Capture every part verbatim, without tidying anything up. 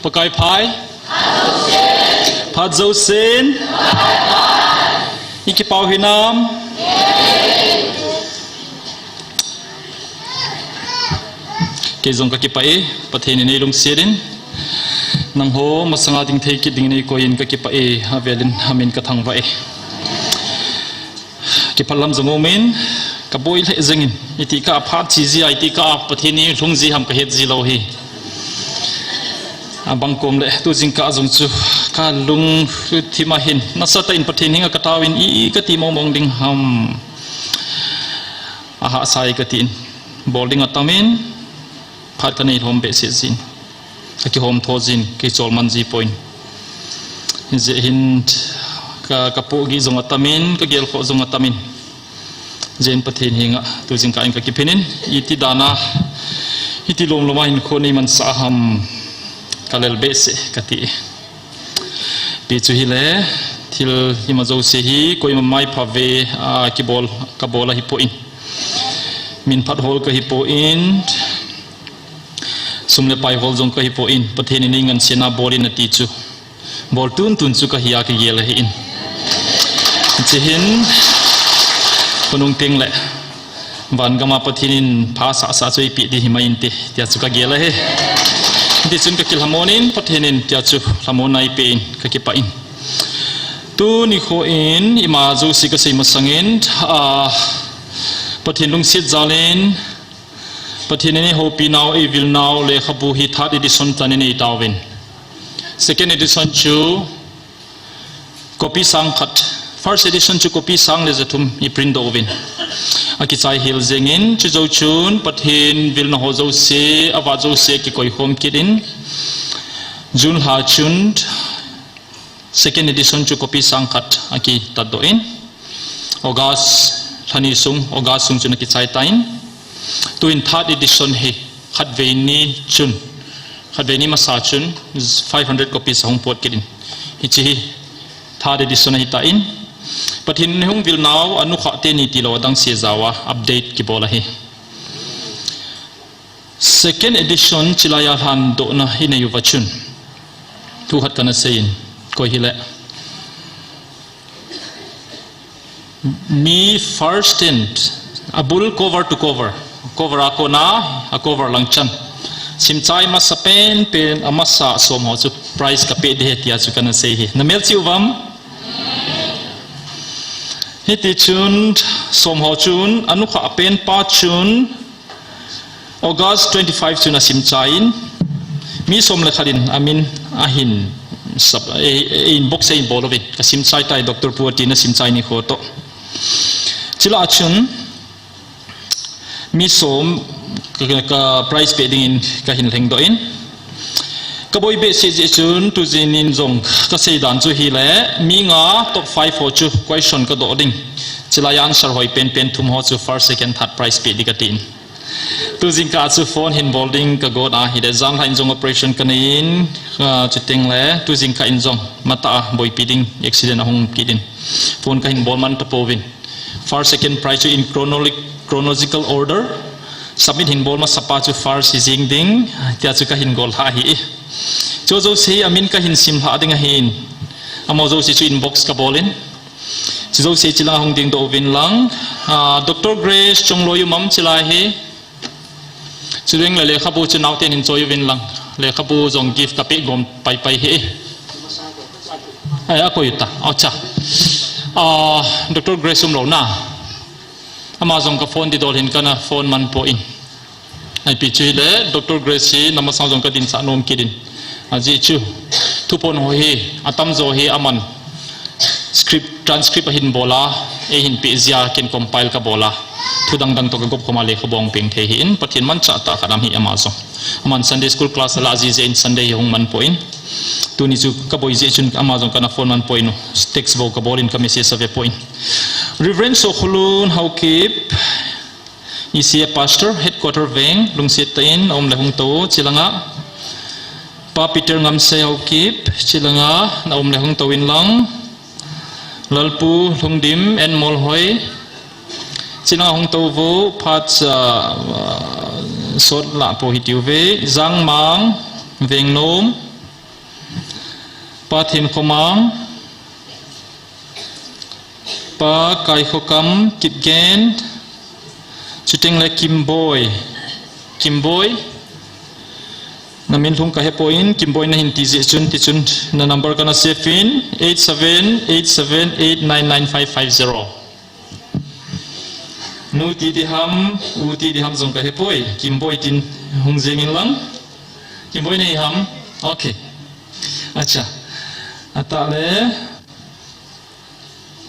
Pakai phai. Phat jousen. I kipah u hinam. Kei jong ka kipah e, Pathen in ei lungset in. Nangho masanga ding thei kit dingin ei koi in ka kipah e, avel in amin ka thangvah e. Kipah lam jong um in, ka boi lheh jeng in, iti kah a phat chi ji a, iti kah a Pathen in lhung ji ham ka het ji lou hi. Abang kom le, tu jingkah jong chu, ka lungthim a hin, nasatah in Pathen henga ka tao in, i ka ti mong mong ding ham. Ahahsa e ka ti in, bol ding atam in, phat ka nei lhom behseh jin. Ka kihom tho jin, kei chol man ji poi. Hijeh hin ka, ka pohgih jong atam in, ka gelkhoh jong atam in. Jeh in Pathen henga, tu jingkah in ka kiphin in, iti dan a, iti lom lom a hinkho nei mansah ham ka lel behseh ka ti. Pi chu hile, thil hima jouse hi, koima maipha ve, a, kibol, ka bol ahi poi. Min phat hol ka hi poi. Sum le pai hol jong ka hi poi, Pathen in ei ngansena bol in ati chu. Bol tun tun chu ka hi a ka gel ahi in. Hiche hin, khonung teng le, van gam a Pathen in pha sah sah chu ei pe ding hi mai inte, tia chu ka gel ahi. Hiti chun ka kilhamon in, Pathen in tia chu lhamon na ei pe in, ka kipah in. Tuni kho in, ima jouse ka sei masang in, a, Pathen lungset jal in, Pathen in ei houpi nau, ei vil nau, lekhabu hi third edition chan in ei tauvin. Second edition chu copy sang khat, first edition chu copy sang le jathum i print doh uvin. Akichai hel jeng in, chujou chun Pathen vilna ho jouse, avah jouse kikoi khom kit in, June lha chun, second edition chu copy sang khat akitat doh in, August lha ni sung, August sung chun akichai tan. Tuin third edition hi khatvei ni chun, khatvei ni masa chun five hundred copies ahung pot kit in. Hiche hi third edition ahi tan. Pathen in hung vil nau, anukhah teni tilou adang se jaova update kibol ahi. Second edition chilai a lhandohna i nei uva chun, thu khat kana sei in, koi hile. Mi first ten, abul cover to cover, cover a kona, a cover lang chan. Simchai masa pen pen, amasa som ho chu prize ka pe ding ahi tia chu kana sei ahi. Na melchih uvam? Hiti chun, som ho chun, anukhah pen pa chun, August twenty-five chun asimchai in, mi som le khat in amin ahin sap, e, e, inbox a ahin bol uvin, ka simchai tai Doctor Pu atin asimchai nikho toh. Chule chun, mi som ka, ka, ka prize pe dingin ka hin lhengdoh in. Ka boi behseh jeh chun tujingin jong ka seidan chu hile, mi nga top five ho chu question ka doh ding. Chulai answer hoi penpen thum ho chu first, second, third prize pe ding ka tin. Tujingkah chu phone hin bol ding ka got ahile, janlhah in jong operation ka nei in, ah, chuteng le, tujingkah in jong matah a boipi ding accident ahung kit in. Phone ka hin bol man tapouvin. First, second prize chu in chronoli-, chronological order. Submit hin bol masapa chu first hi jing ding, tia chu ka hin gollhah ahi. Chu jouse hi amin ka hin simlhah ding ahin. Amaho jouse chu inbox ka bol in. Chu jouse chilai a hung dingdoh uvin lang. Ah, Doctor Grace Chongloi um am chilai hi. Chuteng le lekhabu chu naoten hin choi uvin lang. Lekhabu jong gift ka pe gom paipai hi. Ai, akoi ta. Acha. Ah, Doctor Grace umlou na. Ama jong ka phone didol hin kana phone man poi. Ipi chu hile, Doctor Grace hi namasang jong ka dinsah nom kit in. Ajeh chu, thuphon ho hi, atamjo hi aman script, transcript ahin bol a, eihin peh jeh a ken compile ka bol a. Thu dangdang toh ka gop khom a lekhabu ahung peng thei ahin, Pathen manchah tah khat ahi ama jong. Aman Sunday school class ala jiji in Sunday hi hung man poi. Tuni chu ka boi jeh chun ama jong kana phone man poi nu. Text bou ka bol in ka message ave poi. Reverend Sokholun Haokip, E C A Pastor, Headquarter Veng, lungset tah in, aum le hung tou, chulanga. Pa Peter Ngamsei Haokip, chulanga, na um le hung tou in lang. Lalpu Lhungdim, N Molhoi, chulanga hung tou vo, phat, ah, sot lah po hitiuve, Jangmang, Vengnom, Pa Thenkhomang, Pa Kaikhokam Kipgen, chuteng le Kimboi. Kimboi, na min lhung ka hepoi in, Kimboi na hin ti jeh chun, ti chun na number kana save in, eight seven eight seven eight nine nine five five zero. Nu ti di ham, u ti di ham jong ka hepoi. Kimboi tin hung jeng in lang. Kimboi nei ham. Okay. Acha. Atah le.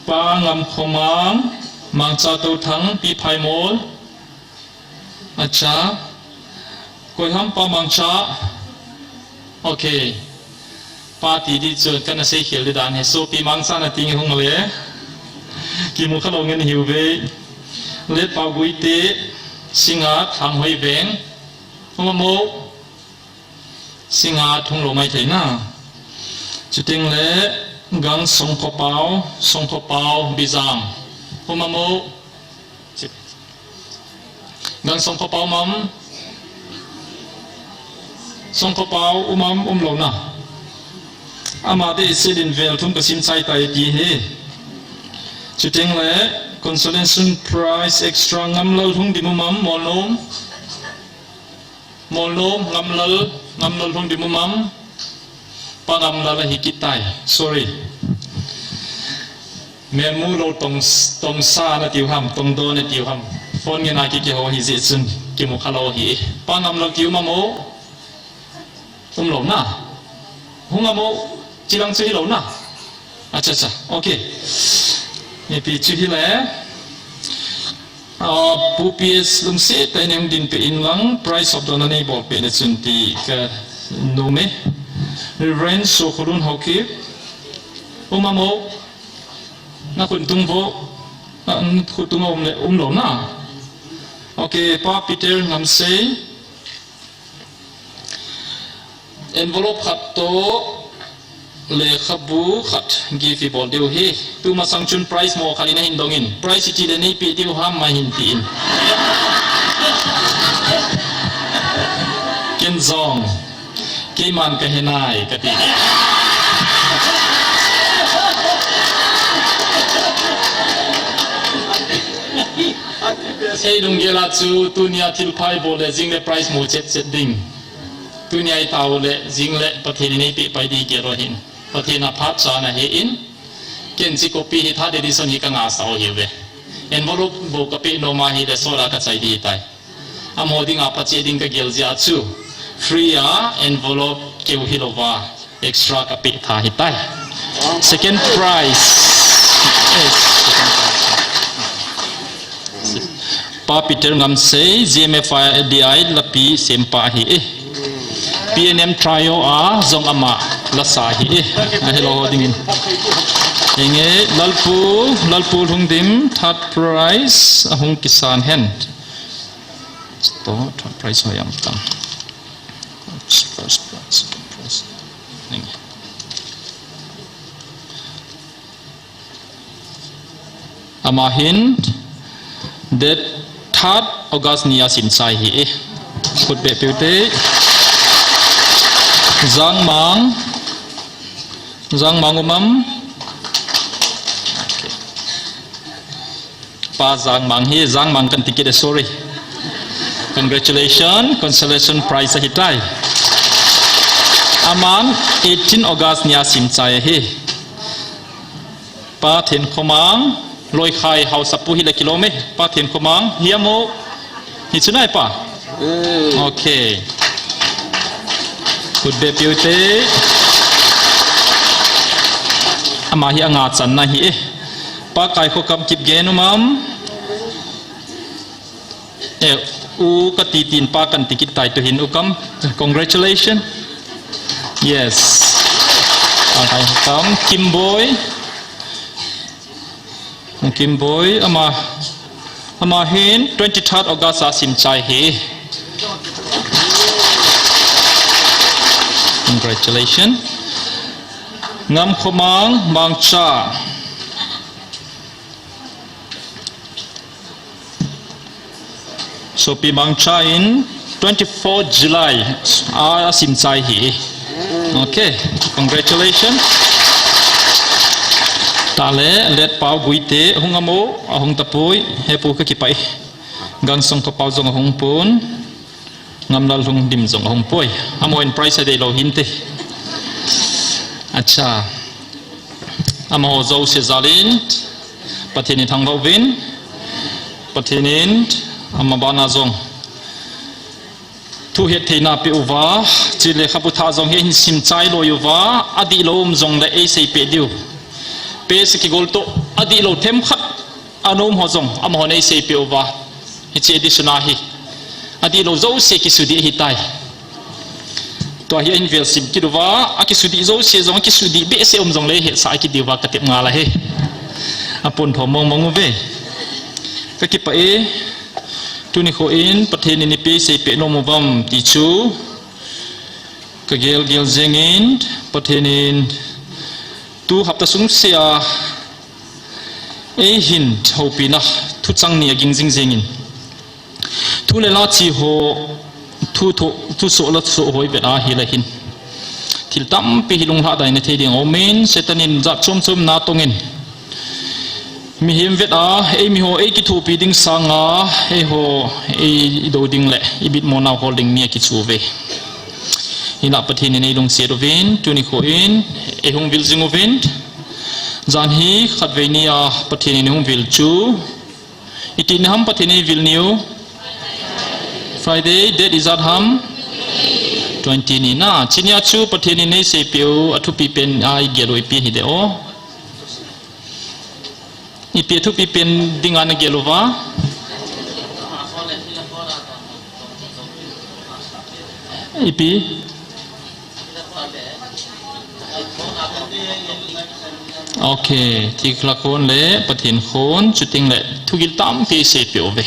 Pa Ngamkhomang, Mangcha Touthang, Pi Phaimol. Acha. Koi ham Pa Mangcha. Okay. Pa ti di chu kana sei khel di dan hi. Sopi Mangcha na ti nge hung le. Kimu kha lou ngen hiu ve. Letpao Guite, Singa, Thanghoi Veng. Hung amo. Singa thung lou mai thei na. Chuteng le Gang Songkhopao, Songkhopao Bizang. Um amo. Gang Songkhopao um am. Songkhopao um am, um lou na. Ama te isilin vel thum ka sim chai tai ti hi. Chuteng le consolation prize extra Ngamlal Lhungdim um am, Molnom. Molnom, Ngamlal, Ngamlal Lhungdim um am. Pa Ngamlal ahi kit tai. Sorry. Melmu lou tong, tongsa na tiu ham, tongdo na tiu ham. Phone nge na ki kiho hi jeh chun, kimu kha lou hi. Pa Ngamlal ki um amo. Um lou na. Hung amo, chilang chu hi lou na. Acha, acha. Okay. Mipi chu hi le. Ah, Pu P S Lungset, tai nem din pe in lang, prize of the honor nei bol pe na chun ti ka nom e. Reverend Sokholun Haokip. Um amo. Na khut tung vo. Na khut tung um le, um lou na. Okay, Pa Peter Ngamsei. Envelope khat toh lekhabu khat gift i bol diu hi. Tumasang chun prize mo khat in ahin dong in. Prize iti le nei pe diu ham mai hin ti in. Ken jong. Keiman ka he nai ka ti. Ei lunggel a chu tunia thil pha i bol le jing le prize mu chet chet ding. Tunia i tao le jing le Pathen in ei pe pai di gel u ahin. Pathen a phat cha na he in. Ken chi copy hi third edition hi ka ngah sa u hi ve. Envelope bou ka pe nom a hi le sola ka chai di tai. Amo dinga pacheh ding ka gel jeh a chu. Free a envelope keu hi lou va. Extra ka pe tha hi tai. Second prize. Yes, second prize. Pa Peter Ngamsei, G M F I D I lapi sempa hi e. P N M Trio a jong ama lasa hi e. Ahi lou ding in. Inge Lalpu, Lalpu Lhungdim, third prize, ahung kisan hen. To, third prize ho jam tam. First prize, second prize. Inge. Ama hin date third August ni a sim chai hi e. Khut beh piu te. Jangmang. Jangmang um am. Okay. Pa Jangmang hi, Jangmang kan ti kit e, sorry. Congratulations, consolation prize ahi tai. Aman eighteen August ni a sim chai ahi. Pa Thenkhomang, Loikhai Haosapu hi le kilom e. Pa Thenkhomang, hi amo. Hi chu nai pa. Mm. Okay. Khut beh piu te. Ama hi anga channa hi e. Pa Kaikhokam Kipgen um am. Eh, u ka ti tin pa kan ti kit tai tu hin u kam. Congratulations. Yes. Pa Kaikhokam Kimboi. Kimboi ama, ama hin twenty-third August a sim chai hi. Congratulations. Ngamkhomang Mangcha. Sopi Mangcha in twenty-four July a, a sim chai hi. Okay, congratulations. Tale, let Pau Guite, hung amo, ahung tapoi, hepu ka kipai. Gangsong ka Pau jong ahung pun, Ngamlal Lhungdim jong ahung poi. Amo in prize a dei lo hinte. Acha. Amaho jouse jalin, Pathen in thangvah uvin, Pathen in ama bana jong thu hettheina pe uva, chule lekhabu thah jong hi hin sim chai loi uva, adih lou um jongle ei seipeh diu. Pe se kigol to, adih lou themkhat ana um ho jong, amahon ei seipeh uva. Hiche edition a hi. Adih lou jouse kisudih ahitai. Tua hi ahin vel sim kit uva, akisudih jouse jong, akisudih behseh um jongle hetsah kit diuva ka tep ngal ahi. Apon thom mong mong uve. Ka kipah e, tuni kho in Pathen in ipi eiseipeh nom uvam ti chu ka gel gel jengin, Pathen in tu hapta sung sea eihin houpina thuchang ni aging jing jengin, thu le la chi ho, thu tho, thusoh la soh ho ivet a hile hin, thil tampi hi lunglhadaina thei ding aumin, Satan in jat chom chom na tongin, mihem vet a, eimi ho ei kithopi ding sanga, eiho ei do ding le ibitmo nau hol ding ni akichu uve. Hinlah Pathen in ei lungset uvin, tuni kho in ei hung vil jing uvin. Jan hi khatvei nia Pathen in ei hung vil chu, iti ni ham Pathen in ei vil niu? Friday, date ijat ham? Twenty ni na. Chunia chu Pathen in ei seipeh u, athupi pen a igel u ipi hi de o. Ipi athupi pen dinga nagel uva? Ipi? Okay, thikla khon le Pathen khon, chuteng le thugil tampi seipeh uve.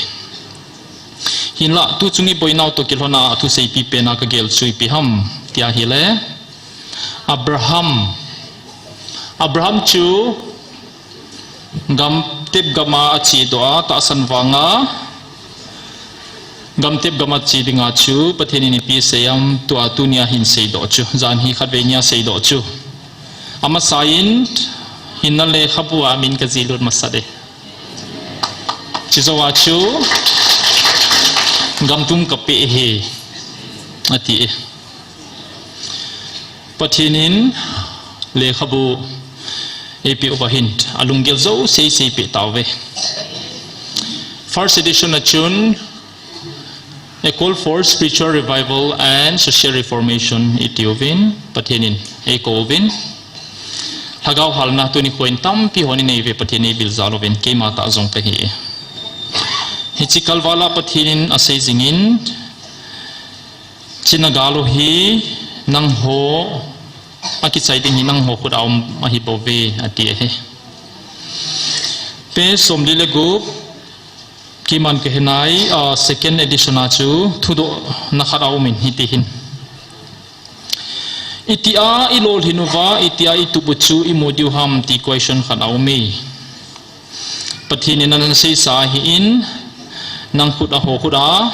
Hinlah, tu chung iboinau toh kilhona thu seipi pena kagel chu ipi ham tia hile, Abraham. Abraham chu gamtep gama achedoh a, tahsan vanga gamtep gama che dinga chu Pathen in ipi asei am, tua tunia hin seidoh chu. Jan hi khatvei nia seidoh chu. Amasa in hinna lekhabu a min kajilut masat e. Chujou a chu gamtum kapeh e, ati e. Pathen in lekhabu eipeh uva hin alunggel jouse seipeh tauve. First edition a chun, A Call for Spiritual Revival and Social Reformation iti uvin, Pathen in eikou uvin. Lhagao halna tuni kho in tampi hon inei uve, Pathen in eivil jal uvin, keima tah jong kahi e. Hiche kalvala Pathen in asei jingin, hiche nagal u hi nangho akichai ding hi nangho khut a um ahi bouve, ati ahi. Page somli le gup, keiman kahenai, ah, second edition a chu thudohna khat aumin hiti hin. Itia ilolhin uva, itia itup u chu imu diu ham ti question khat aume. Pathen in ana seisa ahin, nang khut a ho khut a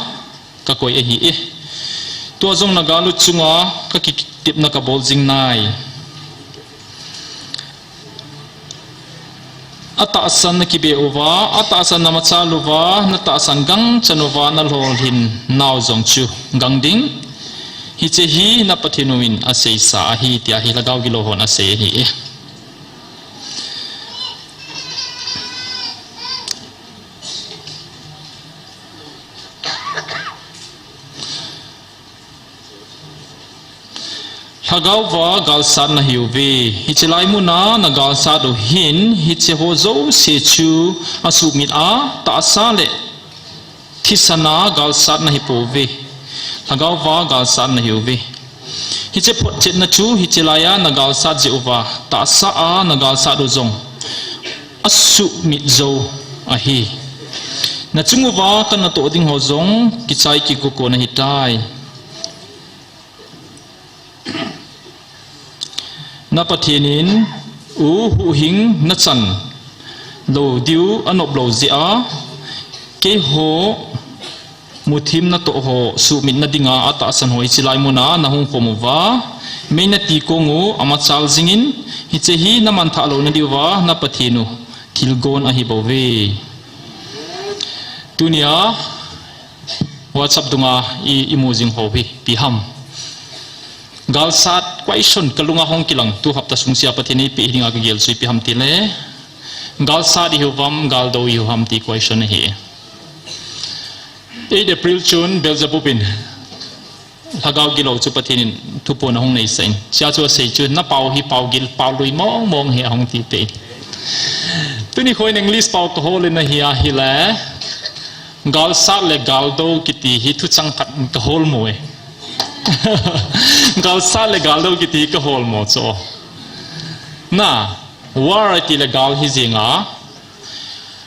kakoi ahi e. Tua jong nagal u chunga kakitepna kabol jing nai. Atahsan nakibe uva, atahsan namachal uva, natahsan gangchan uva nalolhin nau jong chu gang ding. Hiche hi na Pathen u in aseisa ahi, tia hi Lhagao Gilou hon asei ahi e. Lhagao va galsat nahiuve. Hiche lai muna nagalsat u hin, hiche ho jouse chu asumit a, tahsa le thisan a galsat nahipouve. Lhagao va galsat nahiuve. Hiche photchetna chu hiche laiya nagalsat jeh uva, tahsa a nagalsat u jong asumit jou ahi. Nachung uva kanatoh ding ho jong kichai kikokon ahitai. Na Pathen in u huhhing nachan lou diu anop lou jeh a, keiho muthim natoh ho suhmit nadinga atahsan ho hiche lai muna nahung khom uva, Mei nati kong u amachal jingin, hiche hi namanthah louna diuva na Pathen u thilgon ahi bouve. Tunia WhatsApp dunga i, imu jing ho hi ipi ham? Galsat question kalunga hung kilang, tu hapta sung sia Pathen in eipeh hi dinga kagel chu ipi ham tile, galsat ihiu ham, galdou ihiu ham ti question ahi. Eight April chun Beelzebub in lhagao gilou chu Pathen in thuphon ahung neisah in, chea chu asei chu, na pao hi pao gil, pao lui mong mong ahi, ahung ti peh in. Tuni khoin English pao kahol in ahi ahile, galsat le galdou kiti hi thuchang khat kahol mo e. Galsat le galdou kiti hi kahol mo chu. Na, war ati le gal hi jinga,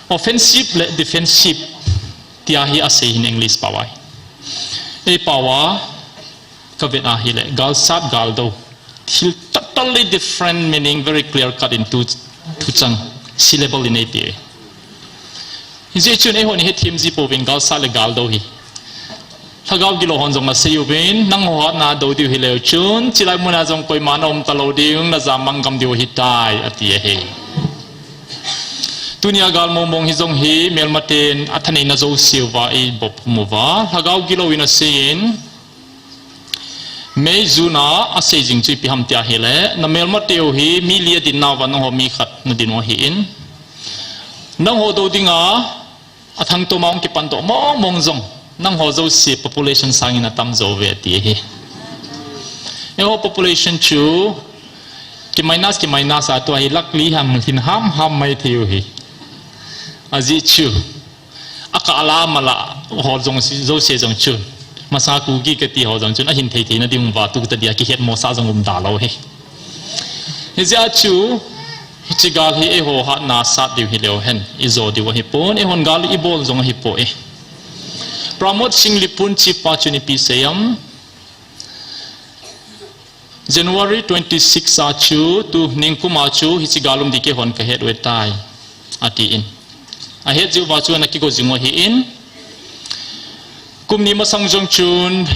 offensive le defensive tia hi asei hin English pao a. Ei pao a kavet ahile, galsat galdou, thil totally different meaning, very clear cut in tu, thuchang, syllable in eipeh e. Hijeh chun eihon ihethem ji pouvin galsat le galdou hi. Lhagao gilou hon jong asei uvin, nangho hatna dou diu hileu chun, chilai muna jong koima naum talou ding, najam mang gam diu ahitai, ati ahi. Tunia gal mong mong hi jong hi, melmaten athaneina jouseuva eiboh khum uva, lhagao gilou in asei in, May, June a asei jing chu ipi ham tia ahile, na melmateu hi mi li adin nauva nangho mi khat nadin u ahin, nangho dou dinga athangtom a hung kipan doh mong mong jong, nangho jouse population sangin atam jou uve ati ahi. Eiho population chu ki minus, ki minus a tua hi lakh li ham, lhin ham ham mai thei u hi. Ajeh chu akah la mala ho jong si, jouse jong chun, masanga Kuki kati ho jong chun ahin thei theina ding uva, tu tadia kihetmosah jong um talou hi. Hijeh a chu, hiche gal hi eiho hatna sat diu hileu hen ijo diu ahipon, eihon gal ibol jong ahipoi. Pramod Singh Lipun Chief pa chun ipi asei em? January twenty-six a chu, tu ningkum a chu hiche gal um ding keihon kahet uve tai, atin. Ahet jeh uva chu ana kigo jing u ahin, kum ni masang jong chun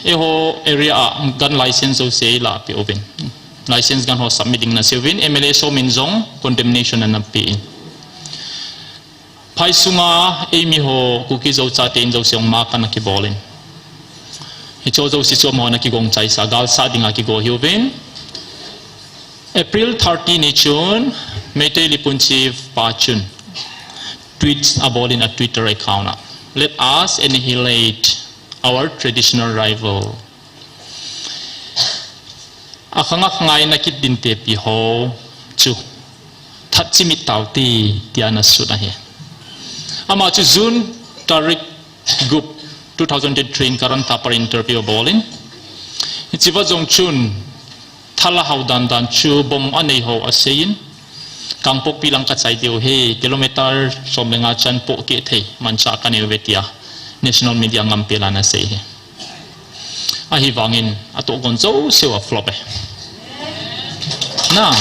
eiho area a gun license jouse eilahpeh uvin, license gun ho submit ding ana sei uvin, M L A som in jong condemnation ana pe in. Phai sunga eimi ho Kuki Zo chate in jouse jong mark ana kibol in, hiche jouse chu amaho ana kigong chaisa, galsat dinga kigo ahiuvin. April thirty ni chun Meitei Lipun Chief pa chun tweet abol in a Twitter account a, "Let us annihilate our traditional rival." Akhang akhang a eina kidin tepi ho chu that chimit taute, tia ana sut ahi. Ama chu June tarik gup, two thousand three in Karan Thapar interview abol in, hicheva jong chun thala hao dan dan chu bomb anei ho asei in, Kangpokpi lang kachai diu ahi, kilometer som le nga chan pohkeh thei manchah kanei uve, tia national media ngam pela ana sei ahi. Ahivangin atohgon jouseu a flop e. Na,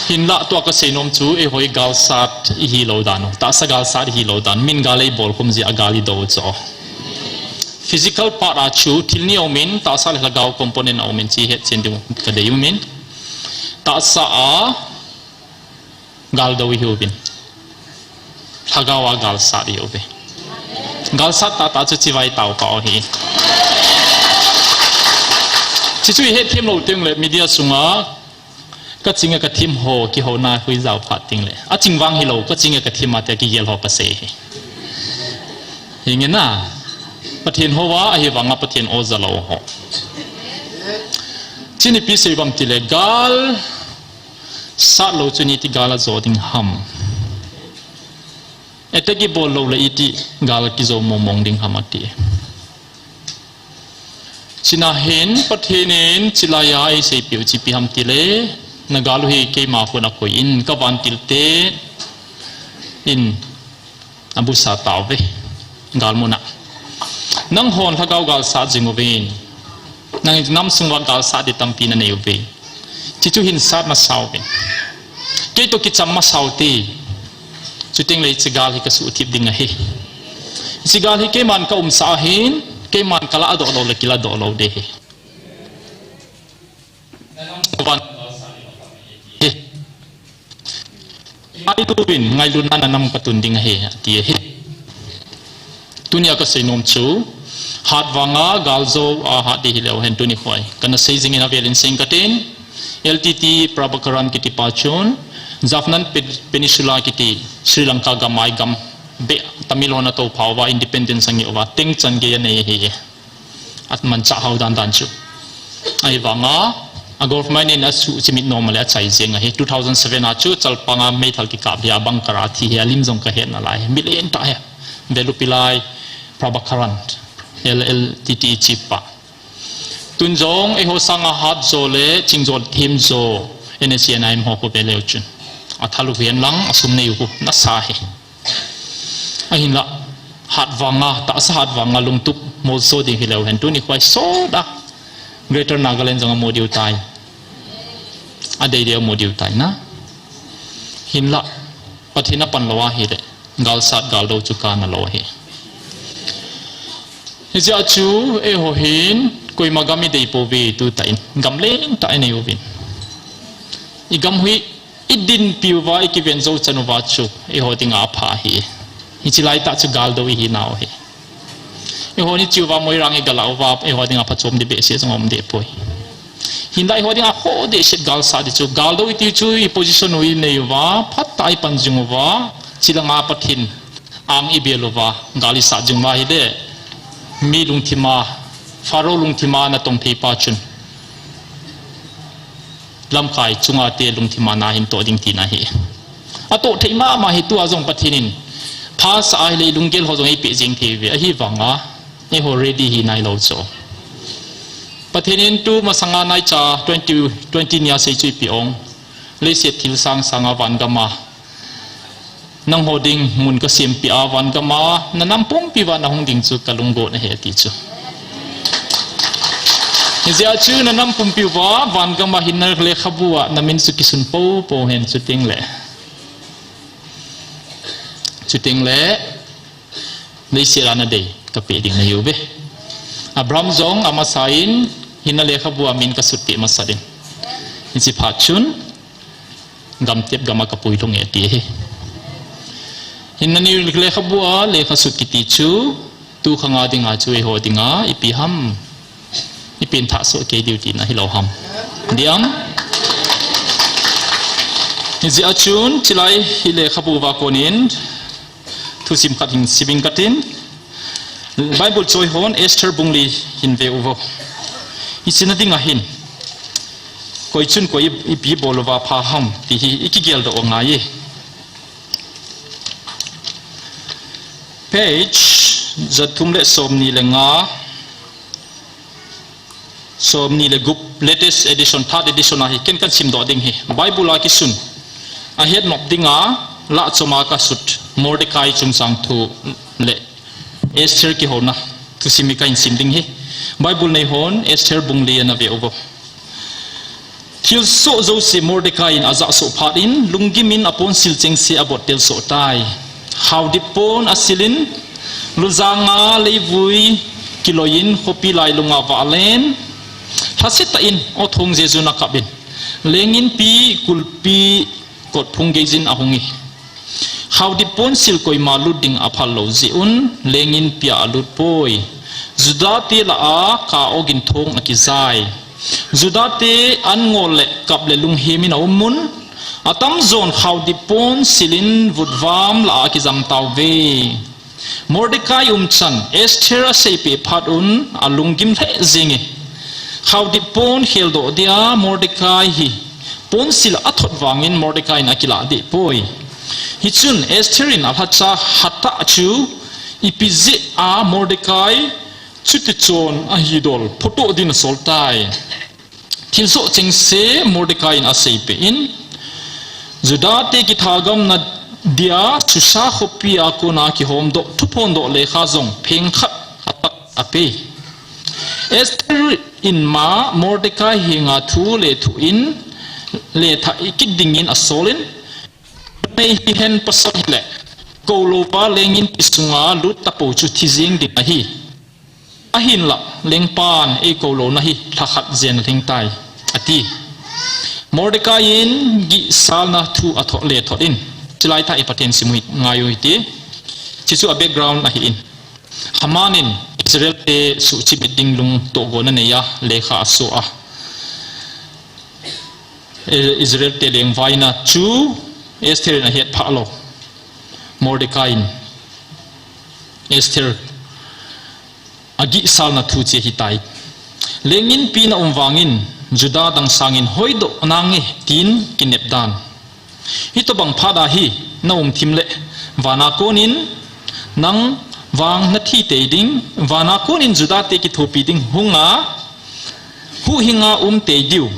hinlah tua kasei nom chu, eiho hi galsat ihilou dan u, tahsa galsat ihilou dan, min gal eibol khum jeh a gal idou u chu. Physical part a chu thil ni aumin, tahsa le lhagao component aumin, chu ihetchen diu kadei umin. Tahsa a galdou ihiuvin, lhagao a galsat ihiuve. Galsat tahtah chu chibai tao kah u ahi. Chuchu ihethem lou tengle media sunga kaching a kathim ho kihouna huijao phat tengle, aching vang hilou, kaching a kathim a tia kigel ho kasei ahi. Hinge na, Pathen hou a, ahivanga Pathen o jalou ho. Chun ipi sei uvam tile, gal sat lou chun iti gal ajo ding ham? Attack ibol lou le iti gal kijo mong mong ding ham ati. Chuna hin Pathen in chulaiya eiseipeh u chu ipi ham tile, na gal u hi keima khut a koi in, kavantil te in abusa tauve, gal muna. Nanghon lhagao galsat jing uvin, nang nam sung uva galsat ding tampi nanei uve. Chuchu hin sat masauve. Keitoh kicham masaute. Chutengle hiche gal hi kasuhthip ding ahi. Hiche gal hi keiman kaumsah ahin, Keiman kala doh lou le kila doh lou ding ahi. He. Ngailuvin, ngailutna nanam katun ding ahi, ati ahi. Tunia kasei nom chu, hat vanga, gal jou a hat ding hileu hen tuni khoi. Kana sei jingin avelin sei inge katin, L T T Prabhakaran kiti pa chun, Jaffna Pe-, Peninsula kiti, Sri Lanka gam a igam, beh, Tamil hon atoupha uva, independence angeh uva, teng chan gei anei ahi. Amanchah hao dan dan chu. Ahivanga, a government in asuh chimit nom le achai jeng ahi. Two thousand seven a chu, Chalpang a meithal kikap hi a bunker a thi hi a lim jong kahet nalai. Milen tah hi. Veluppillai Prabhakaran, L L T T chief pa. Tun jong, eiho sanga hat jo le, ching jo, thim jo, N S C N I M ho khu veleu chun. Athalu hihen lang, asum neiu khu, nasa hi. Ahinlah, hat vanga, tahsa hat vanga lungtup molso ding hileu hen. Tuni khoi sot a, Greater Nagaland jong amu diu tai. Adei dei amu diu tai na. Hinlah, Pathen apan lou ahile, galsat galdou chu kana lou ahi. Hijeh chun, eiho hin, koima gam idei pouve tu tah in, gam lentah inei uvin. Igam hi, idinpi uva, ikiven jou chan uva chu, eiho dinga apha ahi. Hiche laitah chu galdou ihi nau ahi. Eihon iche uva Moirang iga lah uva, eiho dinga phachom ding behseh jong aum deh poi. Hinlah eiho dinga kho dehset galsat ding chu, galdou iti chu, i position u inei uva, phatah a ipan jing uva, chulanga Pathen ang ibel uva, gal isat jing uva ahile, mi lungthima, Pharaoh lungthima natong thei pa chun. Lamkai chunga te lungthima nahin toh ding tina ahi. Atoh thei mama hi tua jong Pathen in. Phasah ahile lunggel ho jong eipeh jeng thei uve. Ahivanga, eiho ready hi nailou chu. Pathen in tu masanga naicha twenty, twenty nia sei chu ipi ong. Leiset thil sang sanga van gama. Nangho ding mun kasempeh a van gama, nanam pumpi uva nahung ding chu kalunggot ahi ati chu. Hijeh chun nanam pumpi uva, van gama hinna lekhabu a, namin chu kisun poupou hen chuteng le. Chuteng le, leiset a nadei, kapeh ding nahiuve. Abraham jong, amasa in, hinna lekhabu a min kasut peh masa ding. Hiche phat chun, Gamtep gama kapui lhung e ati ahi. Hinna ni lekhabu a, lekha sut kiti chu, tu khanga dinga chu eiho dinga, ipi ham, ipi in thah soh kei diu tina hilou ham. Diam. Hijeh chun, chulai hi lekhabu uva konin, Thusim khat hin sim inge katin. Bible choi hon Esther bung li hin ve uvo. Hiche na dinga hin. Koi chun koi i, ipi bol uva pha ham ti hi ikigel doh u angai e. Page jathum le somni le nga. Somni le gup, latest edition, third edition ahi, ken kahin simdoh ding ahi. Bible a kisun. Ahet nop dinga, lah choma kasut, Mordecai chungchang thu le Esther kihouna. Thusim hi kahin sim ding ahi. Bible nei hon, Esther bung li a na ve uvo. Thilsoh jouse Mordecai in ajah soh phat in, lunggim in aponsil chengse abottel soh tai. Khaodip pon asil in, lujanga leivui kiloi in, khopi lailunga avah len, lhasetah in, aw thong jejun akap in, leng inpi kulpi kotphung geijin ahung e. Khaodip ponsil koima lut ding aphal lou jeh un, leng inpi a alut poi. Juda te lah a, ka ogin thong akijai. Juda te an ngol le kap le lunghem in aum un, atamjon khaodip ponsil in vutvam lah a akijam tauve. Mordecai umchan, Esther aseipeh phat un, alunggim lheh jenge. Khaodip pon kheldoh dia Mordecai hi ponsil athot vangin Mordecai in akilah deh poi. Hichun Esther in alhacha Hatak chu ipi jeh a Mordecai chuti chon ahidol photo din asol tai. Thilsoh chengse Mordecai in aseipeh in, Juda te kithagamna dia Susa khopi a kona kihomdoh thuphondoh lekha jong phengkhat Hatak apei. Esther in ma Mordecai henga thu lethuh in, lethuh ikit dingin asol in, numei hihen pasal hile, kou louva leng inpi sunga lut tapou chu thi jeng ding ahi. Ahinlah, lengpan eikou louna hi lhakhat jen alhing tai, ati. Mordecai in gihsalna thu athot le thot in, chulai tah a Pathen sim u hi ngai u hite. Chuchu a background ahin. Haman in Israel te suhchimit ding lungtohgon anei a, lekha aso a. Israel te lengvaina chu Esther in ahet phah lou. Mordecai in Esther agihsalna thu chu ahitai. Leng inpi na um vangin Juda dang sangin hoidoh nange, tin kinep dan. Hitobang phat a hi na um thim le, vana konin nang vang nathi tei ding, vana konin Juda te kithopi ding hunga, huhhinga um tei diu,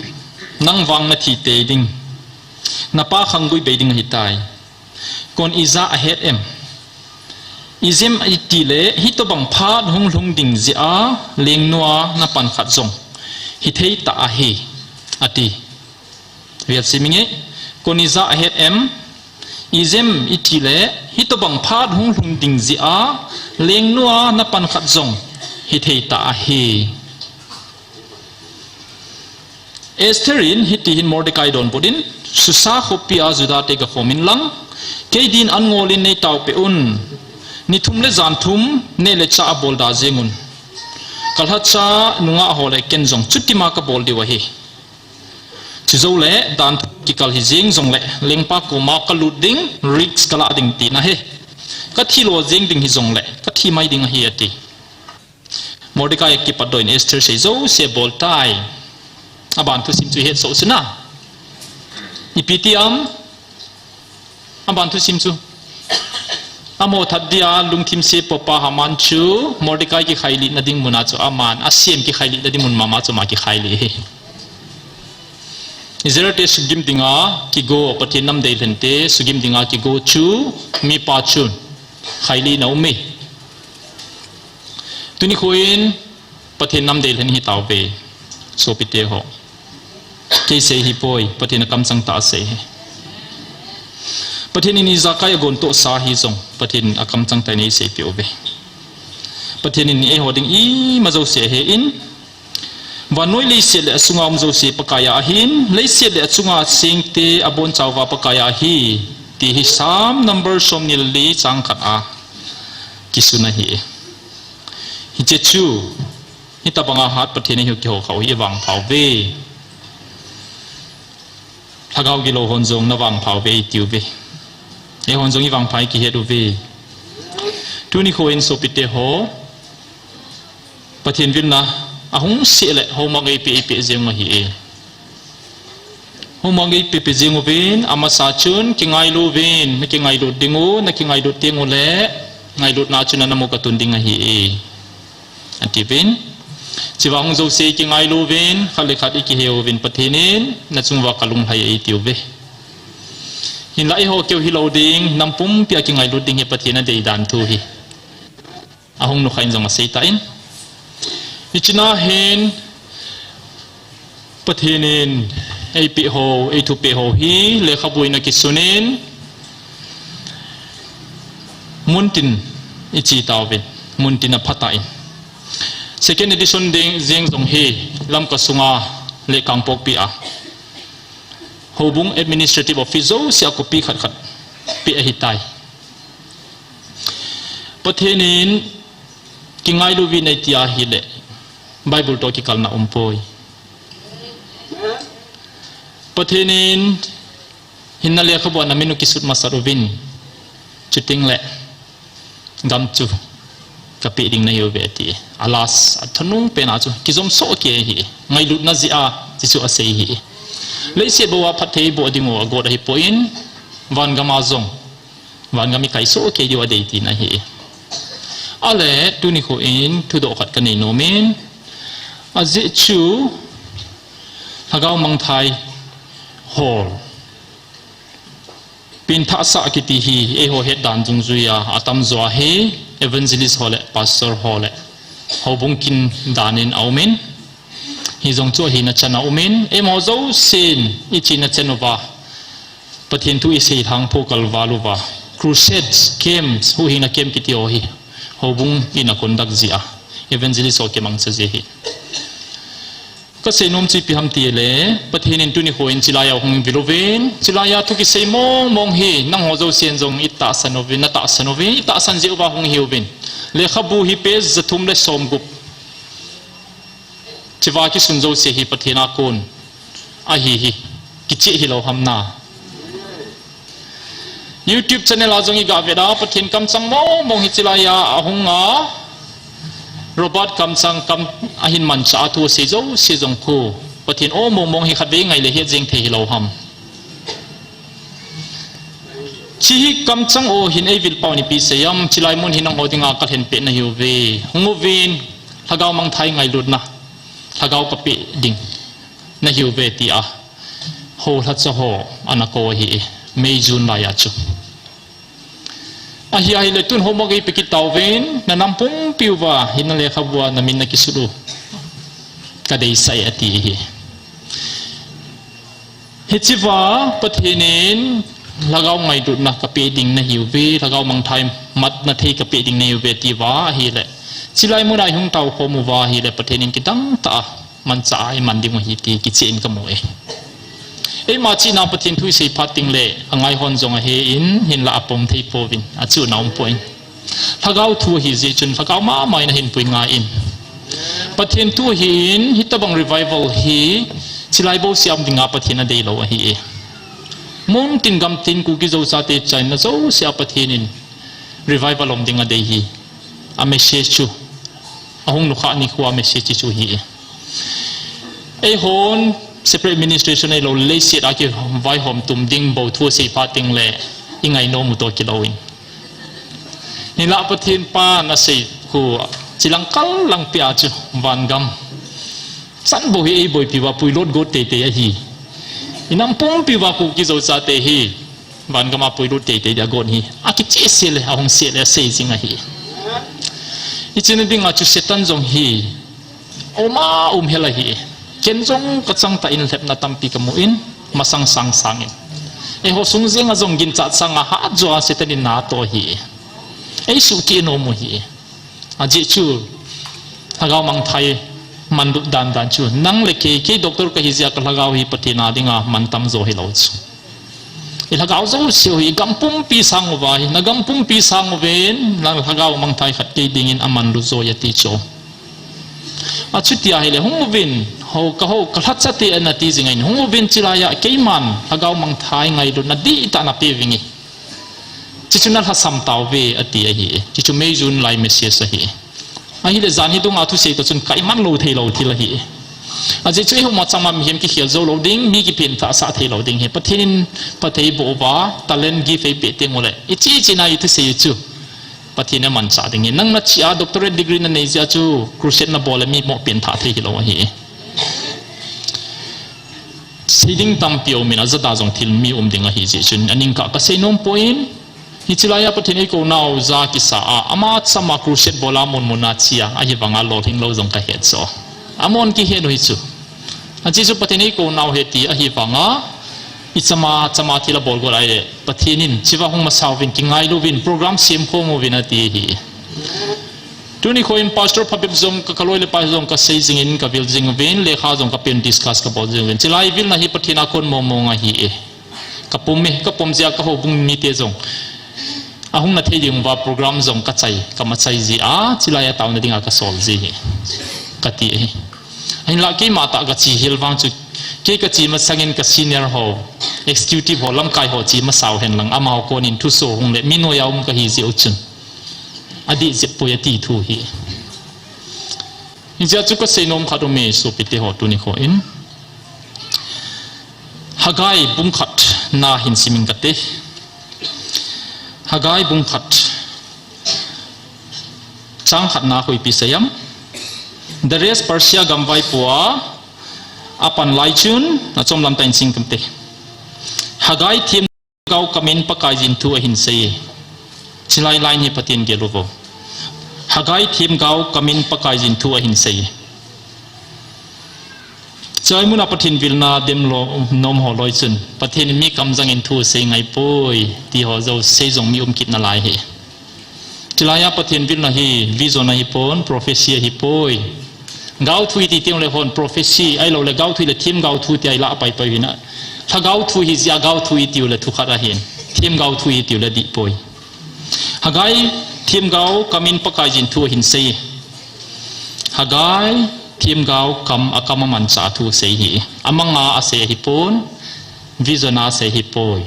nang vang nathi tei ding, napa khanggui bei ding ahitai. Kon ija ahet em? Ijeh inem itile, hitobang phat hung lhung ding jeh a, lengnu a napan khat jong hithei ta ahi, ati. Vel sim inge, kon ija ahet em? Ijeh inem itile, hitobang phat hung lhung ding jeh a, lengnu a napan khat jong hithei ta ahi. Esther in hitihin Mordecai donbut in, Susa khopi a Juda te gakhom inlang, kei din an ngol in neitao peh un, ni thum le jan thum neh le chah abol da jeng un. Kalhacha nungah ho le ken jong chutima kabol diu ahi. Chujou le dan thum kikal hi jeng jongle, lengpa koma kalut ding, risk kalah ding tina ahi. Kathi lo jeng ding hi jongle, kathi mai ding ahi, ati. Mordecai akipatdoh in Esther sei jouse abol tai. Aban thusim chu ihet soh u chu na. Ipi ti am? Aban thusim chu. Amo that dia lungthim se popa Haman chu Mordecai kikhailihna ding mun a chu aman, asem kikhailihna ding mun mama chu ama kikhailih hi. Israel te sugim dinga kigo, Pathen nam deilhen te sugim dinga kigo chu mipa chun khailihna um e. Tuni khoin Pathen nam deilhen hi tauve, sopite ho. Kei sei hipoi, Pathen akamchang tah a sei hi. Pathen in ijakai agon tohsa hi jong, Pathen akamchang tah in eiseipeh uve. Pathen in eiho ding ima jouse ahe in, vannoi leiset le asunga um jouse Pakai a ahin, leiset le achunga sengte abonchauva Pakai a ahi, ti hi Psalm number somni le li chang khat a kisun ahi. Hiche chu, hitobanga hat Pathen eiho kiho khah u hi ivangpha uve. Lhagao gilou hon jong navangpha uve iti uve. Eihon jong ivangpha i kihet uve. Tuni khoin sopite ho, Pathen vilna ahung seh le homework eipeh, eipeh jeng u ahi e. Homework eipeh, peh jeng uvin, amasa chun kingailu uvin, nakingailut ding u, nakingailut teng ule, ngailutna chun anam u katun ding ahi e, atiuvin. Chuvang jouse kingailu uvin, khat le khat ikihe uvin, Pathen in nachung uva kalunglhai e iti uve. Hinla eiho keu hilou ding, nam pumpia kingailut ding hi Pathen adei dan thu hi. Ahung nukha in jong asei tan. Hichea hin Pathen in eipeh ho, eithupeh ho hi lekhabu in akisun in, muntin iche tauvin, muntin apha tan. Second edition ding jeng jong hi Lamka sunga le Kangpokpi a Houbung Administrative Office jouse a copy khat khat peh ahitai. Pathen in kingailu uvin eiti ahile, Bible toh kikalna umpoi. Pathen in hinna lekhabu a namin u kisut masat uvin, chuteng le gam chu kapeh ding nahiuve ati. A last, athunung pen a chu kijom soh kei ahi. Ngailutna jeh a, chuchu asei ahi. Leiset bou a phatthei boh ding u agot ahipon, vangam a jong, vangam ikai soh kei diu adei tina ahi. Ale, tuni khoin thudoh khat kanei nomin, ajeh chu Lhagao Mangthai hol, penthahsah kiti hi eiho het dan dungjui a, atamjo hi evangelist ho le pastor ho le houbung kin dan in aumin, hijong chu ahina chan aumin, eiho jousen ichena chan uva Pathen thu isei thangpho kalval uva, crusades, camps, huhhingna camp kiti ho hi houbung in a conduct jia, Evangelist ho kimangcha ji hi. Kasei nom chu ipi ham tile, Pathen in tuni nikho in chilai a hung vil uvin, chilai a thu kisei mong mong hi, nangho jousen jong itahsan uvin, natahsan uvin, itahsan jeh uva hung hi uvin. Lekhabu hi page jathum le somgup. Chiva kisun jouse hi Pathen a kon ahi hi, kicheh hilou ham na. YouTube channel a jong iga vet a, Pathen kamchang mong mong hi chilai a ahung a, Robert kamchang kam ahin mancha a thu asei jouse jong khu, Pathen o mong mong hi khatvei ngai le het jeng thei hilou ham. Chi hi kamchang o hin eivil pau in ipi sei am, chilai mun hi nangho dinga kalhen peh nahiuve. Hung uvin, lhagao mangthai ngailutna, lhagao kapeh ding nahiuve tia, houlhacha ho ana kou ahi e, May June lai a chu. Ahi, ahile tun homework eipe kit tauvin, na nam pumpi uva, hin na lekhabu a na min na kisut u kadeisah e ati ahi. Hichea Pathen in lhagao ngailutna kapeh ding nahiuve, lhagao mangthai matna thei kapeh ding nahiuve tia ahile, chilai mun a ihung tao khom uva ahile Pathen in kidang tah a manchah a iman ding u ahi ti kicheh in kamu e. Eima chihna Pathen thu isei phat teng le angai hon jong ahe in, hinlah apom thei pouvin, achihna um poi. Lhagao thu ahi jeh chun lhagao mama in ahin pui ngai in. Pathen thu ahi in, hitobang revival hi chilai bouseh a um dinga Pathen adeilou ahi e. Mun tin gam tin Kuki Zo chate China jouse a Pathen in revival um ding adei hi. A message chu, ahung nukhah nikho a message chu ahi e. Eihon separate administration eilou, leiset a kivaihom tum ding bou thu asei phat teng le ingai nom u toh kilou in. Hinlah Pathen pan asei khu chilang kal lang pia chu vangam chan bou hi eiboipi uva puilut got teitei ahi. Inam pumpi uva Kuki Zo chate hi vangam a puilut teitei dia got hi akicheh seh le, ahung seh le asei jing ahi. Hiche na dinga chu Satan jong hi um a um hel ahi. Ken jong kachang tah in lhepna tampi kamu in, masang sang sang in. Eiho sung jenga jong ginchat sanga hat jo a Satan in na atoh ahi. Eisuh keh nom u ahi. Ajeh chu, lhagao mangthai manlut dan dan chu. Nang le kei, kei doctor kahi jeh a ka lhagao hi Pathen a dinga mantam jo hilou chu. I lhagao jouse u hi gam pumpi sang uva hi, na gam pumpi sang uvin, na lhagao mangthai khat kei dingin amanlu joi ati chu. Achuti ahile, hung uvin, ho, ka ho, ka lhacha te ana ti jing in, hung uvin chilai a, keiman, lhagao mangthai ngailutna dihtah na pe vinge. Chuchu na lhasam tauve, ati ahi. Chuchu May June lai message ahi. Ahile jan hi dunga thusei toh chun ka iman lou thei lou thil ahi. Ajeh chu eiho ma chama mihem kikhel jou lou ding, mi kipenthah sah thei lou ding hi. Pathen in phatthei boh uva, talent gift eipeh teng uleh. Ichi ichi na i thusei u chu Pathen in amanchah ding hi. Nang na chi a doctorate degree na nei jeh a chu crusade na bol le mi mo penthah thei hilou ahi. Sei ding tampi um in, ajat a jong thil mi um ding ahi jeh chun, aning kah ka sei nom poi, hiche lai a Pathen eikou nau ja kisa a, ama chama crusade bol a mun mun a chi a, ahivang a lolhing lou jong ka het jo. Amon kihet u hi chu. Ajeh chu Pathen eikou nau ahi ti ahivang a, i chama, chama thil abol got ahile, Pathen in, chiva hung masa uvin, kingailuvin, program sem khom uvin ati ahi. Tuni kho in pastor phabep jong ka, ka loi le pai jong ka sei jing in ka vil jing uvin, lekha jong ka pen discuss ka bol jing uvin. Chilai vilna hi Pathen a kon mong mong ahi e. Ka pum e, ka pum jeh a ka houbung mite jong ahung na thei ding uva program jong ka chai, ka ma chai jeh a, chilai a taona dinga ka sol ji hi. Ka ti ahi. Ahinlah keima tah ka chi hel vang chu, kei ka chi masang in ka senior ho, executive ho, lamkai ho chi masa u hen lang, amaho kon in thuso hung le, mi noiya um ka hi jeh u chun. Adih jep poi ati thu hi. Hijeh a chu ka sei nom khat um e sopite ho tuni kho in. Haggai bung khat na hin sim ing kate. Haggai bung khat. Chang khat na kho ipi sei am. Darius Persia gam vaipo a, apan lai chun, achom lam tah in sim kate. Haggai thiem gao kamin Pakaiyin thu ahin sei e. Chilai line hi Pathen gel uvo. Haggai thiem gao kamin Pakaiyin thu ahin sei e. Chai mun a Pathen vilna dem lou nom ho loi chun, Pathen in mi kamjang in thu sei ngai poi, ti ho jouse jong mi um kit nalai hi. Chulai a Pathen vilna hi vision ahi pon, prophecy ahi poi. Gaothu iti teng le hon prophecy ahilou le gaothu le themgaothu tia ilah pai pai hina. Lhagaothu hi jia gaothu itiu le thu khat ahin. Themgaothu itiu le dih poi. Haggai themgao kamin Pakaiyin thu ahin sei. Haggai themgao kam a kam a mancha thu sei hi. Amanga asei ahi pon, vision a asei ahi poi.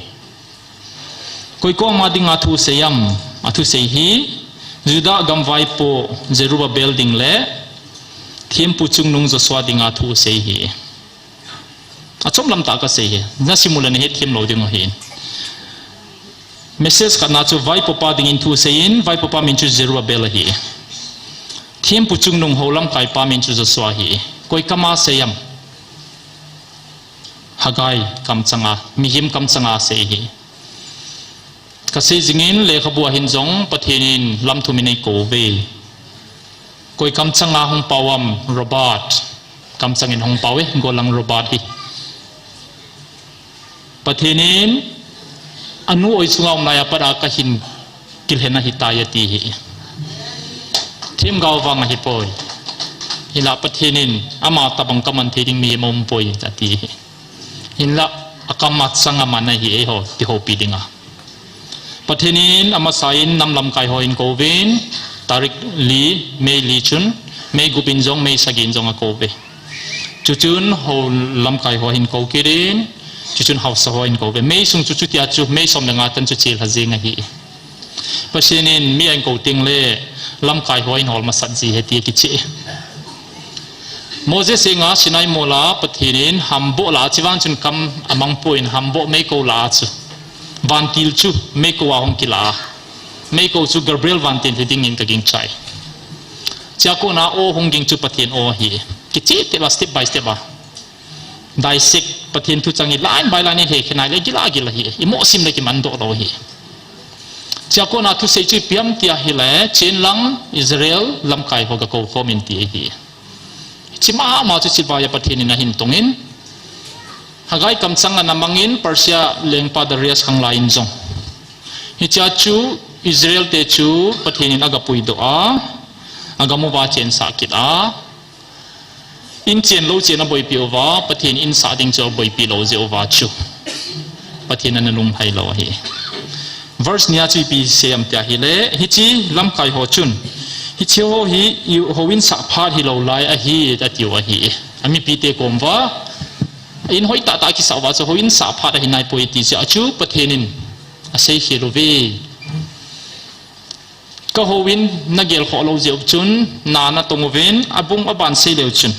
Koi koma dinga thu sei am, a thu sei hi, Judah gamvaipo Zerubbabel ding le, thempu chungnung Joshua dinga thu sei hi. Achom lam tah kasei hi, nasim u le nahet them lou ding u ahi. Message khatna chu vaipopa dingin thu seiyin, vaipopa min chu Zerubbabel ahi. Thempu chungnung ho lamkaipa min chu Joshua ahi. Koi kama sei am. Haggai kamchanga, mihem kamchanga sei hi. Kasei jingin lekhabu a hin jong Pathen in lamthum in eikou uve. Koi kamchanga hung pao am, Robert. Kamchangin hung pao e, golang Robert hi. Pathen in anu oi chunga um laiya pat a kahin kilhen ahitai ati hi. Themgao vang ahi poi. Hinla Pathen in ama tabang kaman thei ding mihem aum poi ati hi. Hinla akam achang aman ahi eiho, kihoupi dinga. Pathen in amasa in nam lamkai ho ahin kouvin, tarik li, May li chun, May gup in jong, May sagi in jong akou uve. Chuchun ho lamkai ho ahin kou kit in, chuchun haosa ho ahin kou uve. May sung chu chutia chu, May som le nga tan chu chilha jing ahi. Pathen in mi ahin kou teng le, lamkai ho ahin hol masat ji ahi ti kicheh. Moses henga Sinai mol a Pathen in hamboh la a, chuvang chun kam amang poi in hamboh meikou la a chu. Vantil chu meikou a hung kila a. Meikou chu Gabriel vantil hi dingin kagingchai. Chua kona aw hung ging chu Pathen aw ahi. Kicheh tep a step by step a. Dissect Pathen thuchang hi line by line in hekhen a le gil a gil ahi. Imoh sim le kimandoh lou ahi. Chua kona thusei chu ipi ham tia ahile, chen lang Israel lamkai ho gakou khom in ti ahi. Hiche mama chu chilvai a Pathen in ahin tongin, Haggai kamchang ana mangin Persia lengpa Darius khanglai in jong. Hichea chu Israel te chu Pathen in agapuidoh a, agamu uva chensah kit a, in chen lou chen aboipi uva, Pathen in sah ding chu aboipi lou jeh uva chu Pathen ana lunglhai lou ahi. Verse nia chu ipi asei em tia ahile, hiche lamkai ho chun, hiche ho hi houin sah phat hilou lai ahi, atiu ahi. Amipite kom uva, in hoitah tah kisah uva chu houin sah phat ahi naipoi ti jeh a chu Pathen in aseikhel uve. Ka houin nagelkhoh lou jeh u chun, na natong uvin, abung aban sei leu chun.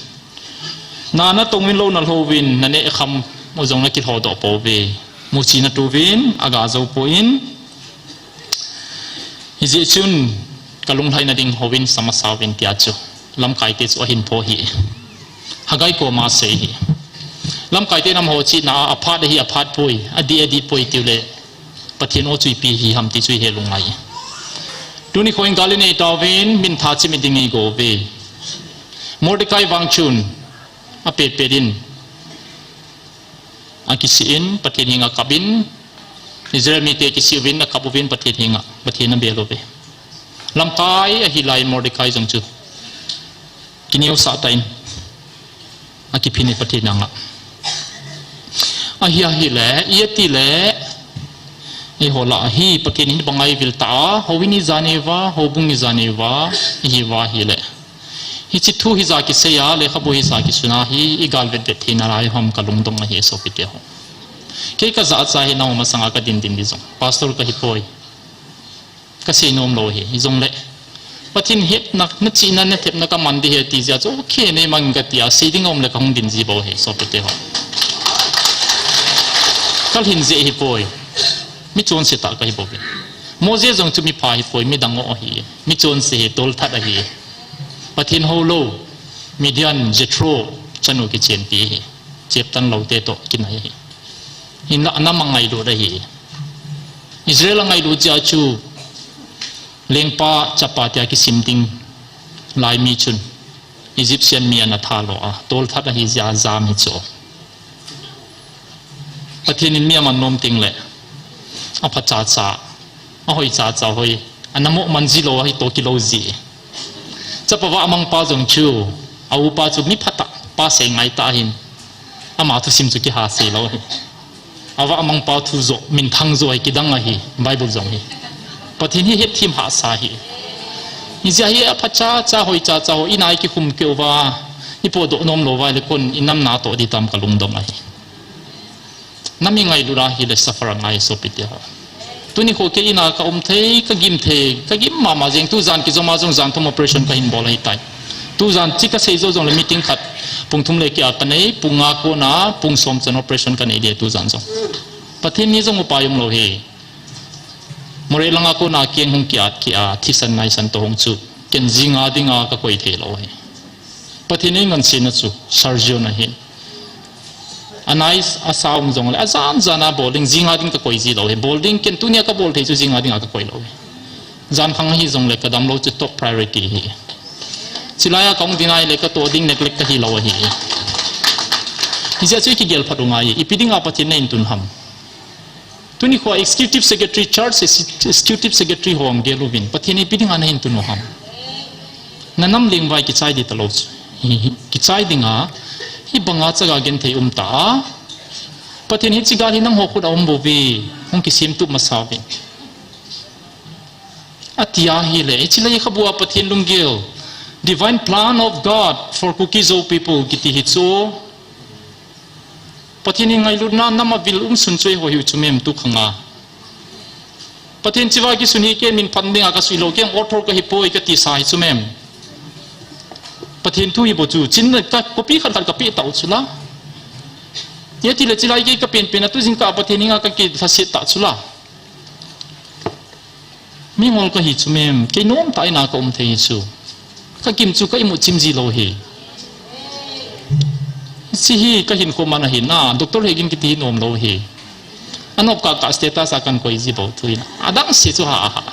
Na natong uvin lou nalhouvin, naneh kham u jong nakilhodoh pouve. Muchi natuvin, aga jou poi. Hijeh chun, kalunglhaina ding houin sa masa uvin tia chu. Lamkaite chu ahin pho ahi. Haggai koma asei ahi. Lamkaite in amaho chihna a aphat ahi, aphat poi, adih, adih poi tiu le. Pathen aw chu ipi hi ham ti chu ihe lunglai. Tuni khoin gal inei tauvin, mintha chimit ding eigo uve. Mordecai vang chun, apet pet in, akisih in, Pathen henga akap in, Israel mite kisih uvin, akap uvin, Pathen henga, Pathen abel uve. Lamkai ahi lai Mordecai jong chu. Kineosah tah in. Akiphin e Pathen anga. Ahi, ahile, iti le, eiho lah a hi, Pathen in banga eivil tah a, houin ija nei uva, houbung ija nei uva, ihi uva ahile. Hiche thu hija kisei a, lekhabu hija kisun a hi, igal vetvet theina lai ham kalungdong ahi sopite ho. Kei kajachat hi nangho masanga kadin din ding jong. Pastor kahi poi. Kasei nom lou ahi, hijongle. Pathen hetna, nachihna, nathepna kaman ding ahi ti jeh a chu, okay, neimang kati a, sei ding aum le kahung din ji bou ahi, sopite ho. Kalhin jeh ahi poi. Mi chonse tah kahi bouve. Moses jong chu mipha ahi poi, midang o ahi. Mi chonse ahi, tolthat ahi. Pathen hou lou, Midian, Jethro, chanu kichenpi ahi. Cheptan lou te toh, kinai ahi. Hinla anam angailut ahi. Israel angailut jeh a chu lengpa chapa tia kisim ding lai mi chun Egyptian mi ana thalo a, tolthat ahi jeh a jam hi chu. Pathen in mi aman nom teng le, apha chacha, ahoi chacha hoi, Ana mo man ji lou ahi, toh kilou ji. Chapa vah mang pa jong chu, a upa chu mi phatah, pa sei ngai tah ahin. Ama thusim chu kiha sei lou ahi. A vah mang pa thu jo, minthang jo ahi, kidang ahi, Bible jong hi. Pathen hi hetthem hahsa ahi. Hijeh a hi apha chacha, hoi chacha ho, in a ikikhum keu va, ipodoh nom lou va, le kon inam natoh ding tam kalungdong ahi. Nam ingailut a hile suffer angai sopite ho. Tuni kho kei in a kaum thei, kagim thei, kagim mama jeng, tujan kijom a jong jan thum operation kahin bol ahitai. Tujan chi kasei jou jongle meeting khat, pung thum le keh a kanei, pung nga kona, pung som chan operation kanei ding tujan jong. Pathen ni jong upa um lou hi. Moreh langa kona keng hung kiat kei a, thisan naisan toh hung chu. Ken jing a dinga kakoi thei lou hi. Pathen in ngansena chu, surgeon ahi. Anai asa um jongle, ajan jan a bol ding, jing a ding kakoi ji lou hi. Bol ding ken tunia kabol thei chu jing a dinga kakoi lou hi. Jan khang ahi jongle kadam lou chu top priority ahi. Chilai a kahung ding ahile katoh ding neglect kahi lou ahi. Hijeh a chu ikigel phat u ngai, ipi dinga Pathen nahin tun ham. Tuni kho executive secretary, church executive secretary ho gel uvin, Pathen ipi dinga nahin tun u ham. Nanam leng vai kichai ding talou chu. Hi, hi, kichai dinga, hibanga chaga genthei um ta. Pathen hiche gal hi nangho khut a um bouve, hung kisemtup masa uvin. Ati ahile, hiche lekhabu a Pathen lunggel, divine plan of God for Kuki-Zo people kiti hi chu. Pathen in ngailutna nam a vil umsun chu eiho hiu chu mem tu khanga. Pathen chiva kisun hi ken min phan dinga kasui lou, ken author kahipoi katisa hi chu mem. Pathen thu hi bou chu, chin ka copy khat khat kapeh tau chu la. Hitile chilai kei kapen pen a tu jingkah Pathen henga kakilhaset tah chu la. Mingol kahi chu mem, kei nomtah in a kaum thei hi chu. Kagim chu ka imut chim ji lou hi. Hiche hi kahinkho man ahin a, Doctor Hegin kiti hi nom lou hi. Anop kah kah status a kan koi ji bou thu hin. Adang se chu ha ha.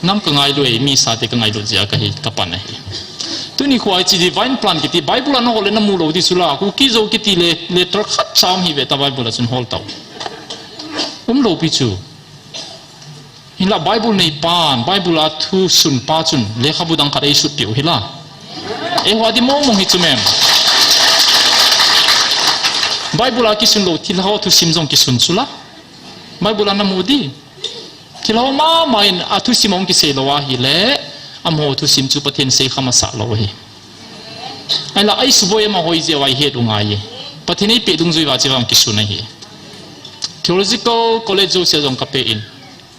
Nam kangailu e, mi sate kangailut jeh a kahi, kapan ahi. Tuni kho hiche divine plan kiti, Bible a nahol le namu lou ding chu la, Kuki-Zo kiti le, letter khat cha um hi ve ta Bible a chun hol tau. Um lou pi chu. Hinla Bible neipan, Bible a thusun pa chun lekhabu dang khat eisut piu hila. Eiho a di mong mong hi chu mem. Bible a kisun lou thilha ho thusim jong kisun chu la. Bible a namu di. Thilha ho mama in a thusim hung kisei lou ahile, amaho thusim chu Pathen sei kha masa lou ahi. Ahinla eisuboi amaho hi jeh a ihet u ngai e. Pathen eipeh dungjui uva cheva hung kisun ahi. Theological College jouse jong kape in.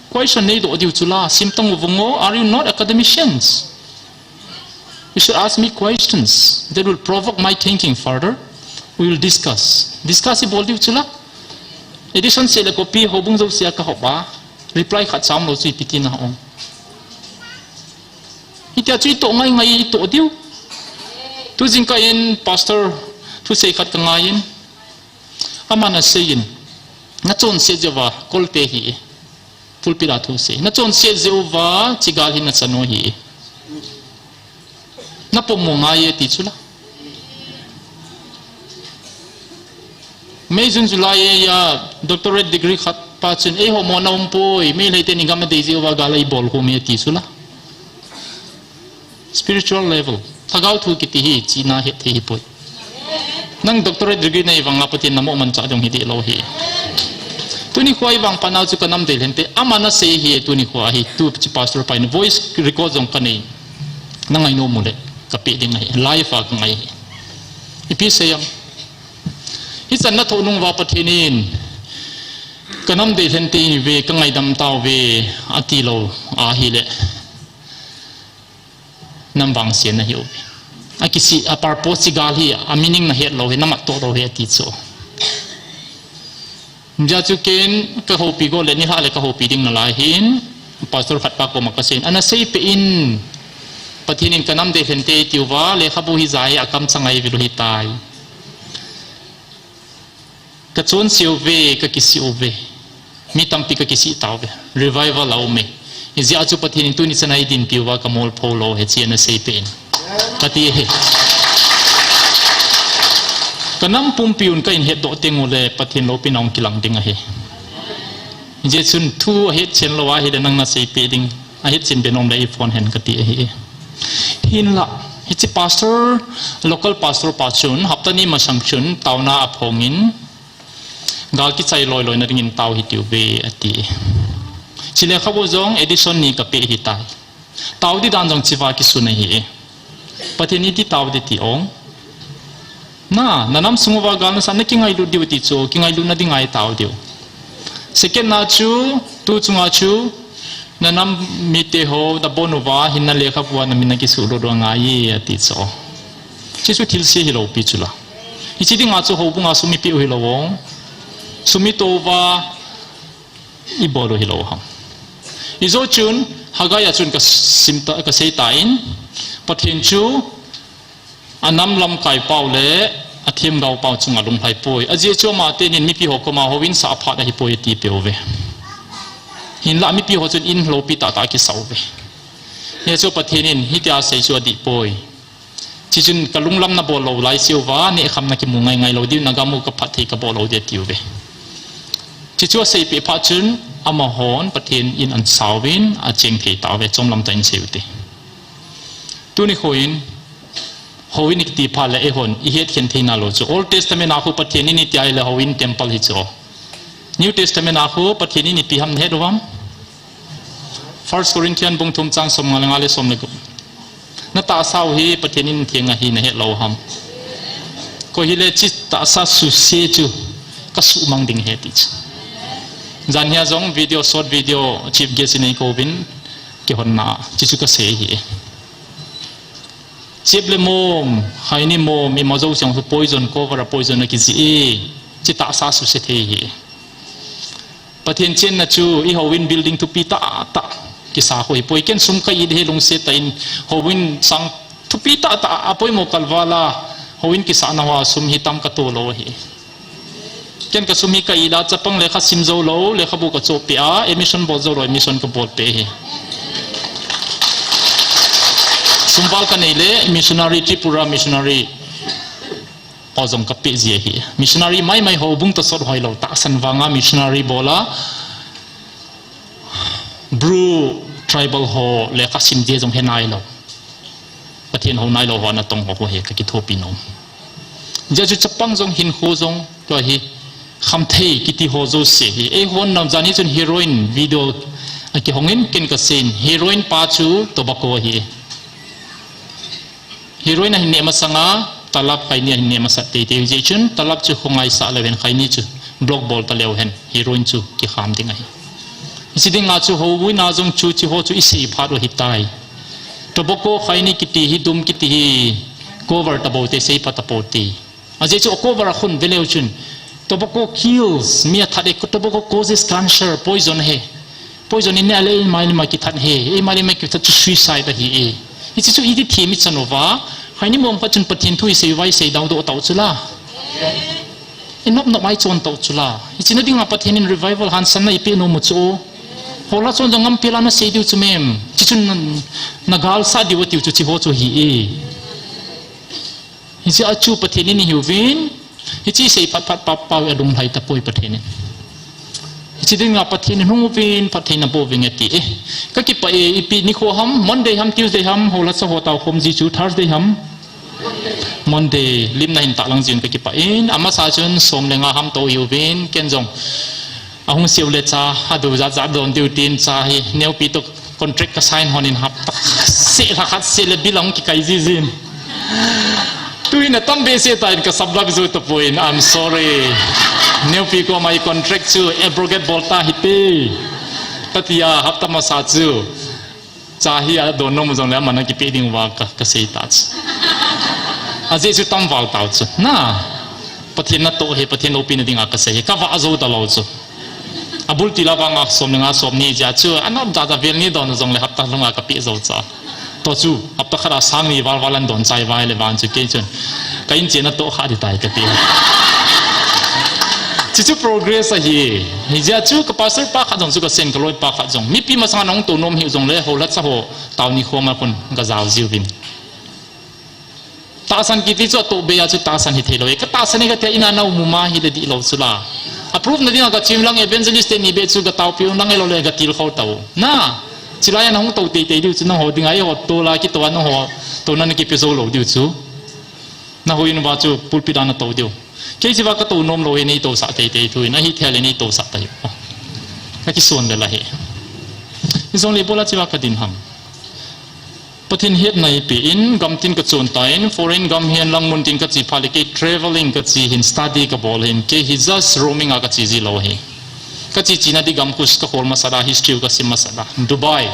Question neidoh diu chu la, simtang uvung o, are you not academicians? You should ask me questions that will provoke my thinking further. We will discuss. Discuss ibol diu chu la. Edition seh le copy houbung jouse a kahop a. Reply khat cha um lou chu ipi tina um. Hitia chu itoh ngai ngai itoh diu. Tu jingkah in pastor thusei khat kangai in. Aman asei in. Nachonset jeh uva kolte hi. Pulpit a thusei. Nachonset jeh uva hiche gal hi nachan u hi. Napom mo ngai e ti chu la. May, June, July a doctorate degree khat pa chun eiho mo na um poi. Meitei ten igam adei jeh uva gal a ibol khom e ti chu la. Spiritual level. Lhagao thu kiti hi, china het thei hi poi. Nang doctorate degree nei vanga Pathen namo manchah jong hi deh lou hi. Tuni kho a ivangphat nau chu kanam dei lhente, aman asei hi tuni kho a hi, tu chi pastor pa in voice record jong kanei. Nangai nom uleh, kapeh ding ahi, live a kangai hi. Ipi sei am. Hichan nathoh nung uva Pathen in, kanam dei lhente in ve, kangaidam tauve, ati lou ahile. Nam vangse nahiuve. Akisih, a purpose chi gal hi, a meaning nahet lou hi, namat toh lou hi ati chu. Hijeh chun ken kahoupi go le nilhah le kahoupi ding nalai hin, pastor khat pa koma kasei in, ana seipeh in, Pathen in kanam dei lhente atiuva, lekhabu hi ja hi akam chang ahi vil u hitai. Kachonse uve, kakisih uve. Mi tampi kakisih tauve. Revival aume. Hijeh a chu Pathen in tuni chan a eidinpi uva kamol pho lou hi, hiche ana seipeh in. Kati hi. Kanam pumpi un kahin hetdoh teng uleh Pathen loupina hung kilang ding ahi. Hijeh chun thu ahetchen lou ahile nang naseipeh ding. Ahetchen be nom le eiphone hen kati ahi. Hinla, hiche pastor, local pastor pa chun, hapta ni masang chun, taona aphongin, gal kichai loiloi na dingin tao hitiuve, ati. Hiche lekhabu jong edition ni kapeh ahitai. Tao di dan jong hichea kisun ahi. Pathen iti tao di ti ong. Na, nanam sung uva gal nasat na kingailut diu ti chu, kingailutna dinga itao diu. Second na chu, tu chunga chu, nanam mite ho, nabon uva, hinna lekhabua namin nakisuhlut u angai e, ati chu. Hiche chu thilse hilou pi chu la. Hiche dinga chu houbunga sum ipeh u hilou ong. Sum ito uva, ibol u hilou ham. Ijo chun, Haggai a chun kasim ta, kasei tan, Pathen chu, anam lamkai pau le, athemgao pau chunga lunglhai poi. Ajeh chu amatenin mipi ho koma houin sah phat ahipoi ati peh uve. Hinla mipi ho chun in loupi tahtah akisah uve. Hiche chu Pathen in hitia asei chu adih poi. Hichun kalunglam nabol lou laiseuva, nehkham nakimu ngaingai lou diu, nagam u kaphatthei kabol lou diu atiuve. Hiche chu aseipeh phat chun, amahon Pathen in asauvin, acheng thei tauve, chomlam tah in sei ute. Tuni nikho in, houin ikiti phat le eihon, ihetkhen theina lou chu. Old Testament a khu Pathen in iti ahile houin temple hi chu. New Testament a khu Pathen in ipi ham nahet uvam? First Corinthian bung thum chang somnga le nga le som le gup. Natahsa u hi Pathen in theng ahi nahet lou ham? Koi hile hiche tahsa suse chu kasuhmang ding ahi ti chu. Jan hia jong video, short video, chief guest in eikouvin kihonna, hiche chu kasei ahi. Chep le mom, khaini mom, ima jouse jong poison, cover a poison akijih e. Hiche tahsa suse thei ahi. Pathen chenna chu ihouin building thupi tahtah kisa khu hipoi. Ken sum ka-it hi lungset tah in houin sang thupi tahtah apoimo kalval a houin kisahna hoa sum hi tam kato lou ahi. Ken kasum hi ka-it a chapang lekha sim jou lou, lekhabu kachohpeh a, admission bol jou lou, admission kabol peh ahi. Sum val kanei le missionary, Tripura missionary ho jong kapeh ji ahi. Missionary maimai houbung toh sot hoilou, tahsan vanga missionary bol a, Bru tribal ho lekha sim ding jong he nailou. Pathen hou nailou ho natong ho khu hi kakithopi nom. Hijeh chun chapang jong hinkho jong tua hi khamthei kiti ho jouse hi. Eihon nam jan hi chun heroin video akihongin ken kaseiyin heroin pa chu tobacco ahi. Heroin ahin neh masanga talab khaini ahin neh masat teitei u jeh chun talab chu khongaisah leuhen khaini chu block bol taleuhen heroin chu kikham ding ahi. Hiche dinga chu houin a jong chu hiche ho chu isei phat u ahitai. Tobacco khaini kiti hi dum kiti hi cover taboute seipha tapoute. Ajeh chu a cover a khun veleu chun tobacco kills, mi athat e, tobacco causes cancer, poison ahi. Poison in neh le eima le eima kithat ahi, eima le eima kithat chu suicide ahi e. Hiche chu iti them ichan uva, khaini mom khat chun Pathen thu isei uva isei daudoh tau chula. Inop nop mai chon tau chula. Hiche na dinga Pathen in revival hansanna ipeh nom u chu. Hola chon jong ngam pela nasei diu chu mem. Hiche chun na, nagalsah diu atiu chu hiche ho chu ahi e. Hijeh a chu Pathen in ihiuvin, hiche sei phat phat pa, pa, alunglhai tapoi Pathen in. Hiche dinga Pathen in hung uvin, phatthei naboh uvin ati e. Kakipah e, ipi nikho ham, Monday ham, Tuesday ham, hola sa ho tao khom ji chu, Thursday ham, Monday, lim nahin tahlang jin kakipah in, amasa chun som le nga ham tou ihiuvin, ken jong. Ahung seu le cha, adu jat jat don diu tin cha hi, neupi toh contract ka sign hon in hapta seh lha khat seh le bill ahung kikai jijin. Tuhin atam behseh tan ka sablap jou tapon, I'm sorry. Neupi koma i contract chu abrogate bol tahite. Tatia hapta masa chu. Cha hi adon nom u jongle aman akipeh ding uva ka, kasei ta chu. Ajeh chu tamval tau chu. Na, Pathen natoh hi, Pathen loupina dinga kasei hi. Kavah jou talou chu. Abul tila vanga som le nga som ni jeh chu. Anop jat a vel ni don jongle hapta lunga kapeh jou cha. Tua chu, hapta khat a sang ni val val an don chai vai le vang chu kei chun. Ka in chena toh kha di tai kati. Chuchu progress ahi. Hijeh chu ka pastor pa khat jong chu ka sen ka loi pa khat jong. Mipi masanga nahung tou nom hiu jongle, hola cha ho, tao ni khoma khun ka jao jiuvin. Tahsan kiti chu atoh bei a chu tahsan hithei lou. Ka tahsan e katia ina nau muma hile dihlou chu la. Approve na dinga kachim lang evangelist teni beh chu kataopiu nang elo le katilkhou tau. Na, chilai a nahung tou teitei diu chu nangho dinga eiho tola kitoa nangho touna nakipe jou lou diu chu. Nahoi in uva chu pulpit a natou diu. Kei chiva katou nom lou hi neitousah teitei thu in, ahithei le neitousah tai. Kakison le la hi. Hijongle ibola chiva kadin ham. Pathen hetna ipi in, gam tin kachon tan, foreign gam hihen lang mun tin kache phat le kei travelling kache hin, study kabol hin, kei hi just roaming a kache ji lou hi. Kache china di gam khu kakhol masat a, history kasim masat a. Dubai,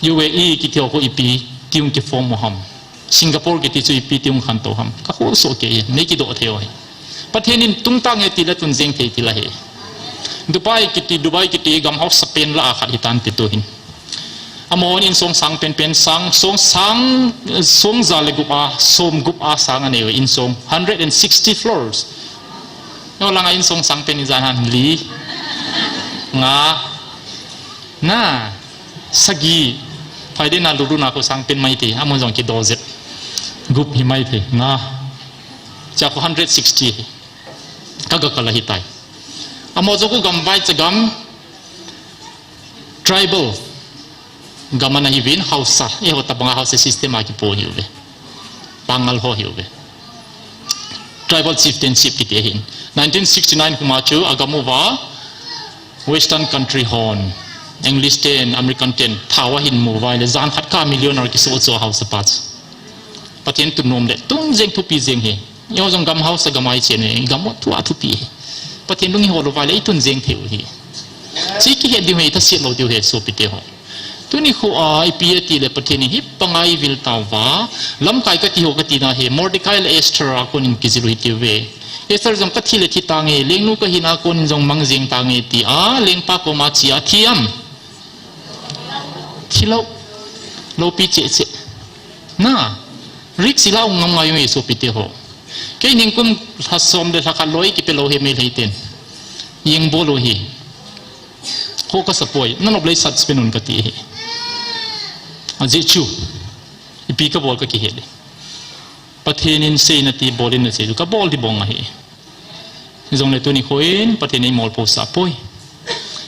U A E kiti ho khu ipi tiung kiform u ham. Singapore kiti chu ipi tiung khantou ham. Kakhol soh kei hi, neikidoh thei u hi. Pathen in tungtang e tile tun jeng thei tila hi. Dubai kiti, Dubai kiti gam house pen la a khat hitante tuhin. Amahon insong sang penpen sang, song sang, song ja le gup a, som gup a sang anei uve insong, hundred and sixty floors. Eiho langa insong sang pen ijat ham, li, nga, na, sagi, phaide na lulu na khu sang pen maithei, amahon jong kido jep. Gup hi maithei, nga. Chua khu hundred sixty hi. Kaga kala hitai. Amaho jong khu gam vaicha gam, tribal gam ana hiuvin, haosa, eiho tabanga haosa system a kipo hiuve. Pangal ho hiuve. Tribal chieftainship kiti ahin. Nineteen sixty-nine kuma chu agam uva Western country hon, English ten, American ten, thao ahin mu uva ahile jan khat kah millionaire kisoh chu haosa pa chu. Pathen tunom le tun jeng thupi jeng hi. Eiho jong gam haosa gam a ichen uve, gam u thua thupi hi. Pathen lung ihol uva le itun jeng thei u hi. Chu kihet diu hi, thaset lou diu hi, sopite ho. Tuni khu a ipi ati le Pathen in hi panga eivil tauva, lamkai kati ho katina hi, Mordecai le Esther a konin kijil u hitiuve. Esther jong kathi le thi tange, lengnu kahina konin jong mang jeng tange tia, lengpa koma chia thi am. Thi lou, loupi cheh cheh. Na, risk ila um ngam ngai uve sopite ho. Kei ningkum lha som le lha khat loi kipe lou hi Meitei ten. Jeng bol u hi. Kho kasa poi, nanop lei sat pen un kati hi. Ajeh chu, ipi kabol kakihe le. Pathen in seina ti bol in asei chu, kabol di bong ahi. Hijongle tuni khoin Pathen in eimolpo sah poi.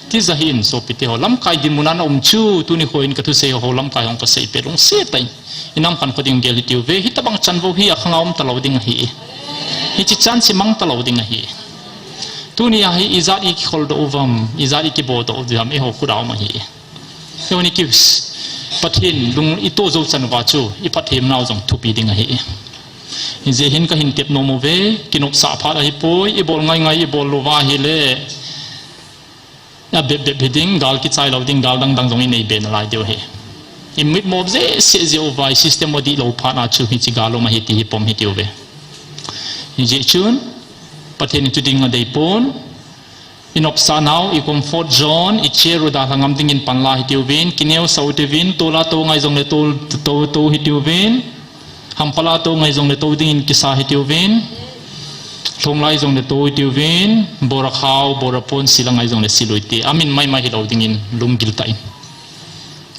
Tija hi in sopite ho, lamkai dinmun a naum chu, tuni khoin kathusei ho lamkai hung kasei peh lungset tah in. Inam khankho ding gel hitiuve, hitabang chanvou hi akhanga um talou ding ahi. Hiche chan hi mang talou ding ahi. Tunia hi ijat ikikhol doh uvam, ijat ikibol doh uvam, eiho khut a um ahi. Eihon iki, Pathen lung ito jou chan uva chu, iphatthemnau jong thupi ding ahi. Hijeh hin kahin tep nom uve, kinopsah phat ahipoi, ibol ngai ngai ibol louva ahile, abep bep hiding, gal kichai lou ding, gal dang dang jong inei be nalai diu ahi. Imitmo jeh seh jeh uva, i system u adih lou phat a chu hiche gal um ahi ti hi pom hitiuve. Hijeh chun, Pathen in chu ding adeipon, inopsah nau, i comfort zone, i chair u dalha ngam dingin panla hitiuvin, kineosah u hitiuvin, tola tou ngai jongle tou, tou, tou hitiuvin, hamphala tou ngai jongle tou dingin kisa hitiuvin, lhong lai jongle tou hitiuvin, bora khao, bora pon, sil angai jongle sil u hite, amin maimai hilou dingin lunggil tah in.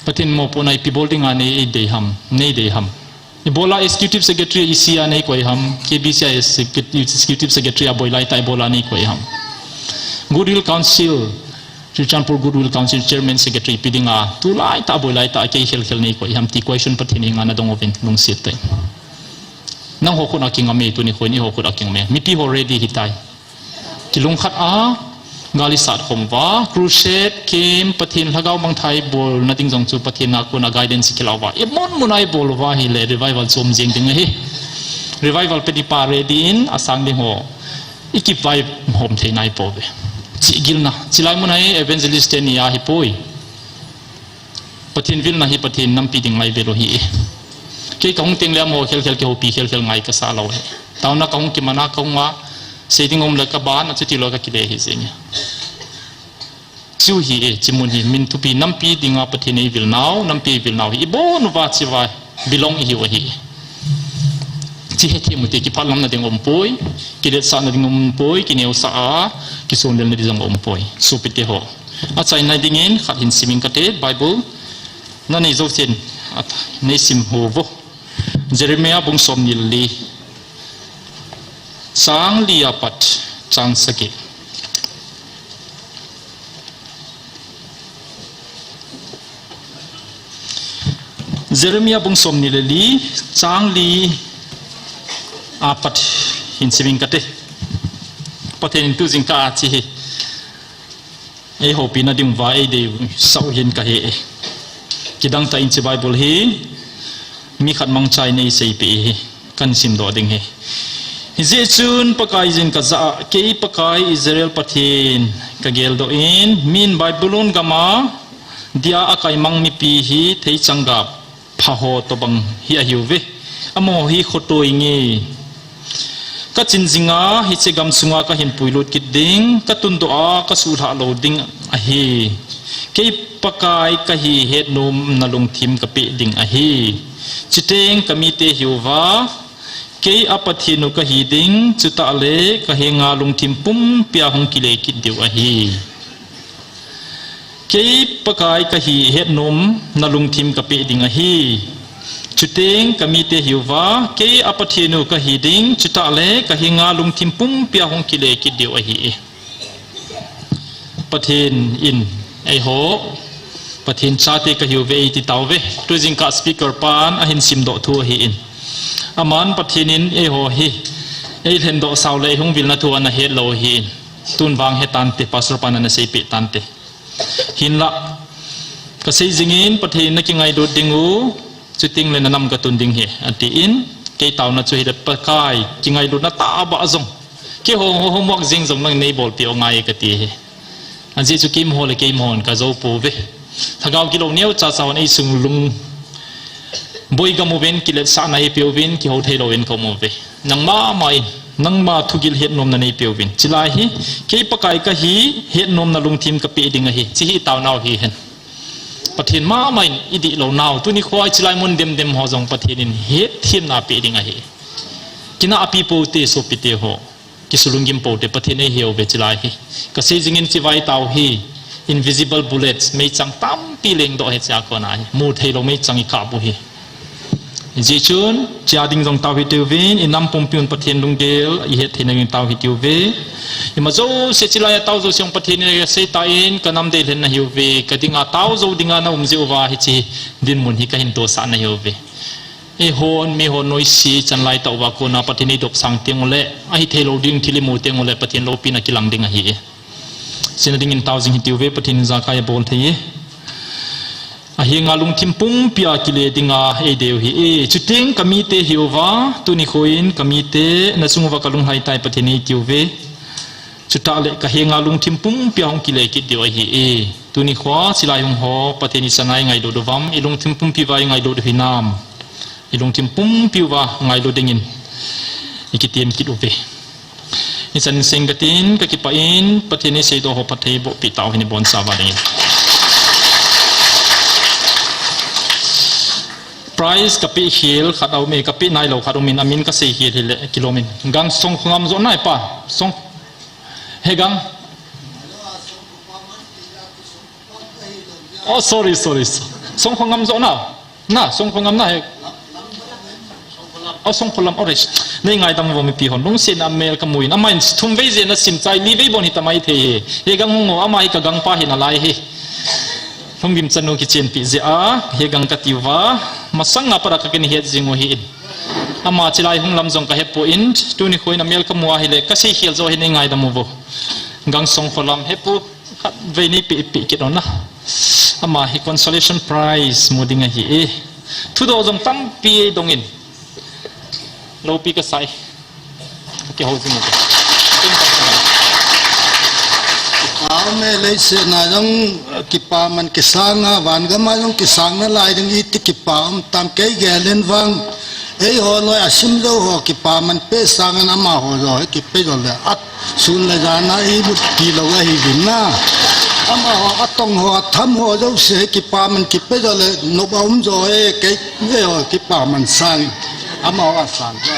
Pathen mopohna ipi bol dinga nei dei ham, nei dei ham. Ibola executive secretary a E C a neikoi ham, K B C a executive secretary a boi laitah ibola neikoi ham. Goodwill Council, Churachandpur Goodwill Council chairman secretary ipi dinga, tulaitah boi laitah kei khelkhel neikoi ham ti question Pathen henga nadong uvin lungset tah in. Nangho khut a kingam e, tuni khoin eiho khut a kingam e. Mipi ho ready hitai. Kilungkhat a, gal isat khom uva, crusade, camp, Pathen lhagao mangthah ibolna ding jong chu Pathen a kona guidance ikila uva. Imun mun a ibol uva ahile revival chom jeng ding ahi. Revival pe dipa ready in asang ding ho. Ikivai hom thei naipouve. Chihgilna. Chilai mun a hi evangelist teni ahipoi. Pathen vilna hi Pathen nampi ding lai velo hi e. Kei kahung tengle amaho khelkhel kihoupi khelkhel ngai kasa lou hi. Taona kahung kimana kahunga sei ding umle kaban a chuti lou kakile hi jeng e. Chu hi e, chimun hi min thupi nampi dinga Pathen eivilnau, nampi eivilnau hi. Ibon uva chiva belong ihiu ahi. Chi hethem ute kiphatlamna ding umpoi, kiletsahna ding umpoi, kineosah a, kisonlelna ding jong umpoi. Sopite ho. Achaina dingin khat hin simin kate, Bible nanei jousen, at, neisim uvo. Jeremiah bung somni le li. Sang li a pat chang sagi. Jeremiah bung somni le li, chang li apat hin simin kate. Pathen in tu jingkah a hiche hi eihoupi na diuva eideisah u hin kahe. Kidang tah in hiche Bible hi mi khat mangchan eiseipeh hi kahin simdoh ding ahi. Hijeh chun Pakaiyin kajah a, kei Pakai Israel Pathen kageldoh in, min Babylon gam'a dia akaimang mipi hi theichang gap pha ho tobang hi ahiuve. Amaho hi khoto inge. Kachin jinga hiche gam sunga kahin puilut kit ding, katundoh a kasuhlhah lou ding ahi. Kei Pakai kahi hetnomna lungthim kapeh ding ahi. Chuteng kamite hiuva, kei a Pathen u kahi ding, chutah le kahenga lungthim pumpia hung kile kit diu ahi. Kei Pakai kahi hetnomna lungthim kapeh ding ahi. Chuteng kamite hiuva, kei a Pathen u kahi ding, chutah le kahenga lungthim pumpia hung kile kit diu ahi. Pathen in eiho Pathen chate kahiuve eiti tauve. Tu jingkah speaker pan ahin simdoh thu ahin, aman Pathen in eiho hi eilhendoh sao le eihung vilna thu ana hetlou ahin. Tun vang hetante, Pastor pan ana seipeh tante. Hinlah, kasei jingin Pathen in nakingailut ding u, chuteng le nanam katun ding ahi, atin, kei taona chu hile Pakai, kingailutna tahbeh jong, keiho, ho, homework jeng jong nangin neibolpeh u ngai kati ahi. Ajeh chu keima ho le keima hon kajou pouve. Lhagao gilou neocha cha hon eisung lung boi gam uvin, kiletsahna eipeuvin, kihou theilou in kaum uve. Nangma ma in, nangma thugil hetnomna neipeuvin. Chulai hi, kei Pakai kahi hetnomna lungthim kapeh ding ahi. Hiche hi taonau hihen. Pathen mama in idih lou nau. Tuni khoa chulai mun demdem ho jong Pathen in hetthemna peh ding ahi. Kinahpi poute sopite ho. Kisulunggim poute Pathen in eiheuve chulai hi. Kasei jingin hiche vaitau hi invisible bullets meichang tampi lengdoh ahi hichea kona hi. Mu theilou meichang ikap u ahi. Hijeh chun, hichea ding jong tao hitiuvin, inam pumpi un Pathen lunggel ihet theina ding tao hitiuve. Ima jouse chulai a tao jouse jong Pathen in asei tan, kanam deilhen nahiuve, kadinga tao jou dinga naum jeh uva hiche dinmun hi kahin tosah nahiuve. Eihon, mihon noise chan lai tah uva kona Pathen eidopsang teng uleh, ahitheilou ding thil imu teng uleh Pathen loupina kilang ding ahi. Hichena dingin tao jing hitiuve, Pathen in jakai abol thei e. Ahenga lungthim pumpia kile dinga eidei u ahi e. Chuteng kamite hiuva, tuni khoin kamite, nachung uva kalunglhai tai Pathen eitiuve. Chutah le kahenga lungthim pumpia hung kile kit diu ahi e. Tuni khoa chulai hung ho, Pathen ichan a ingailut uvam, ilungthim pumpi uva ingailut u hinam. Ilungthim pumpi uva ngailut dingin ikitem kit uve. Ichan seng katin, kakipah in, Pathen in seidoh ho phatthei bohpi tao hen ibonchauva dingin. Prize kapeh khel khat aume, kapeh nailou khat umin, amin kasei khel hile, kilomin. Gang Songkhongam jo nai pa, Song, he gang. Oh, sorry, sorry, sorry. Songkhongam jo na. Na, Songkhongam na he. Oh, Songkholam, oh, rest. Nei ngaidam uvo mipi hon. Lungsetna mel kamu in. Amahin thum vei jeh in asim chai, li vei bon hita maithei e. He gang hung o, ama hi kagang pa hi nalai e. Lunggim chanu kichenpi jeh a, he gang katiuva. Masanga para kakin het jing u ahi in. Ama chulai hung lam jong kahepoi, tuni khoin amel kamu ahile, kasei khel jo hi nei ngaidam uvo. Gang Songkholam hepu. Khatvei nei peh, peh kit un na. Ama hi consolation prize mu ding ahi e. Thudoh jong tampi eidong in. Loupi kasai. Kihou jing u. Kipa me leiset na jong kipaman kisanga, van gam a jong kisang nalai ding iti kipa um tam kei gel in vang. Eiho loi asim jou ho kipaman pe sangin amaho jo hi kipe jo le at sun le jan a ilut tilou ahi vin na. Amaho atong ho atham ho jouse hi kipaman kipe jo le nop aum jo e kei eiho kipaman sangin amaho asang jo.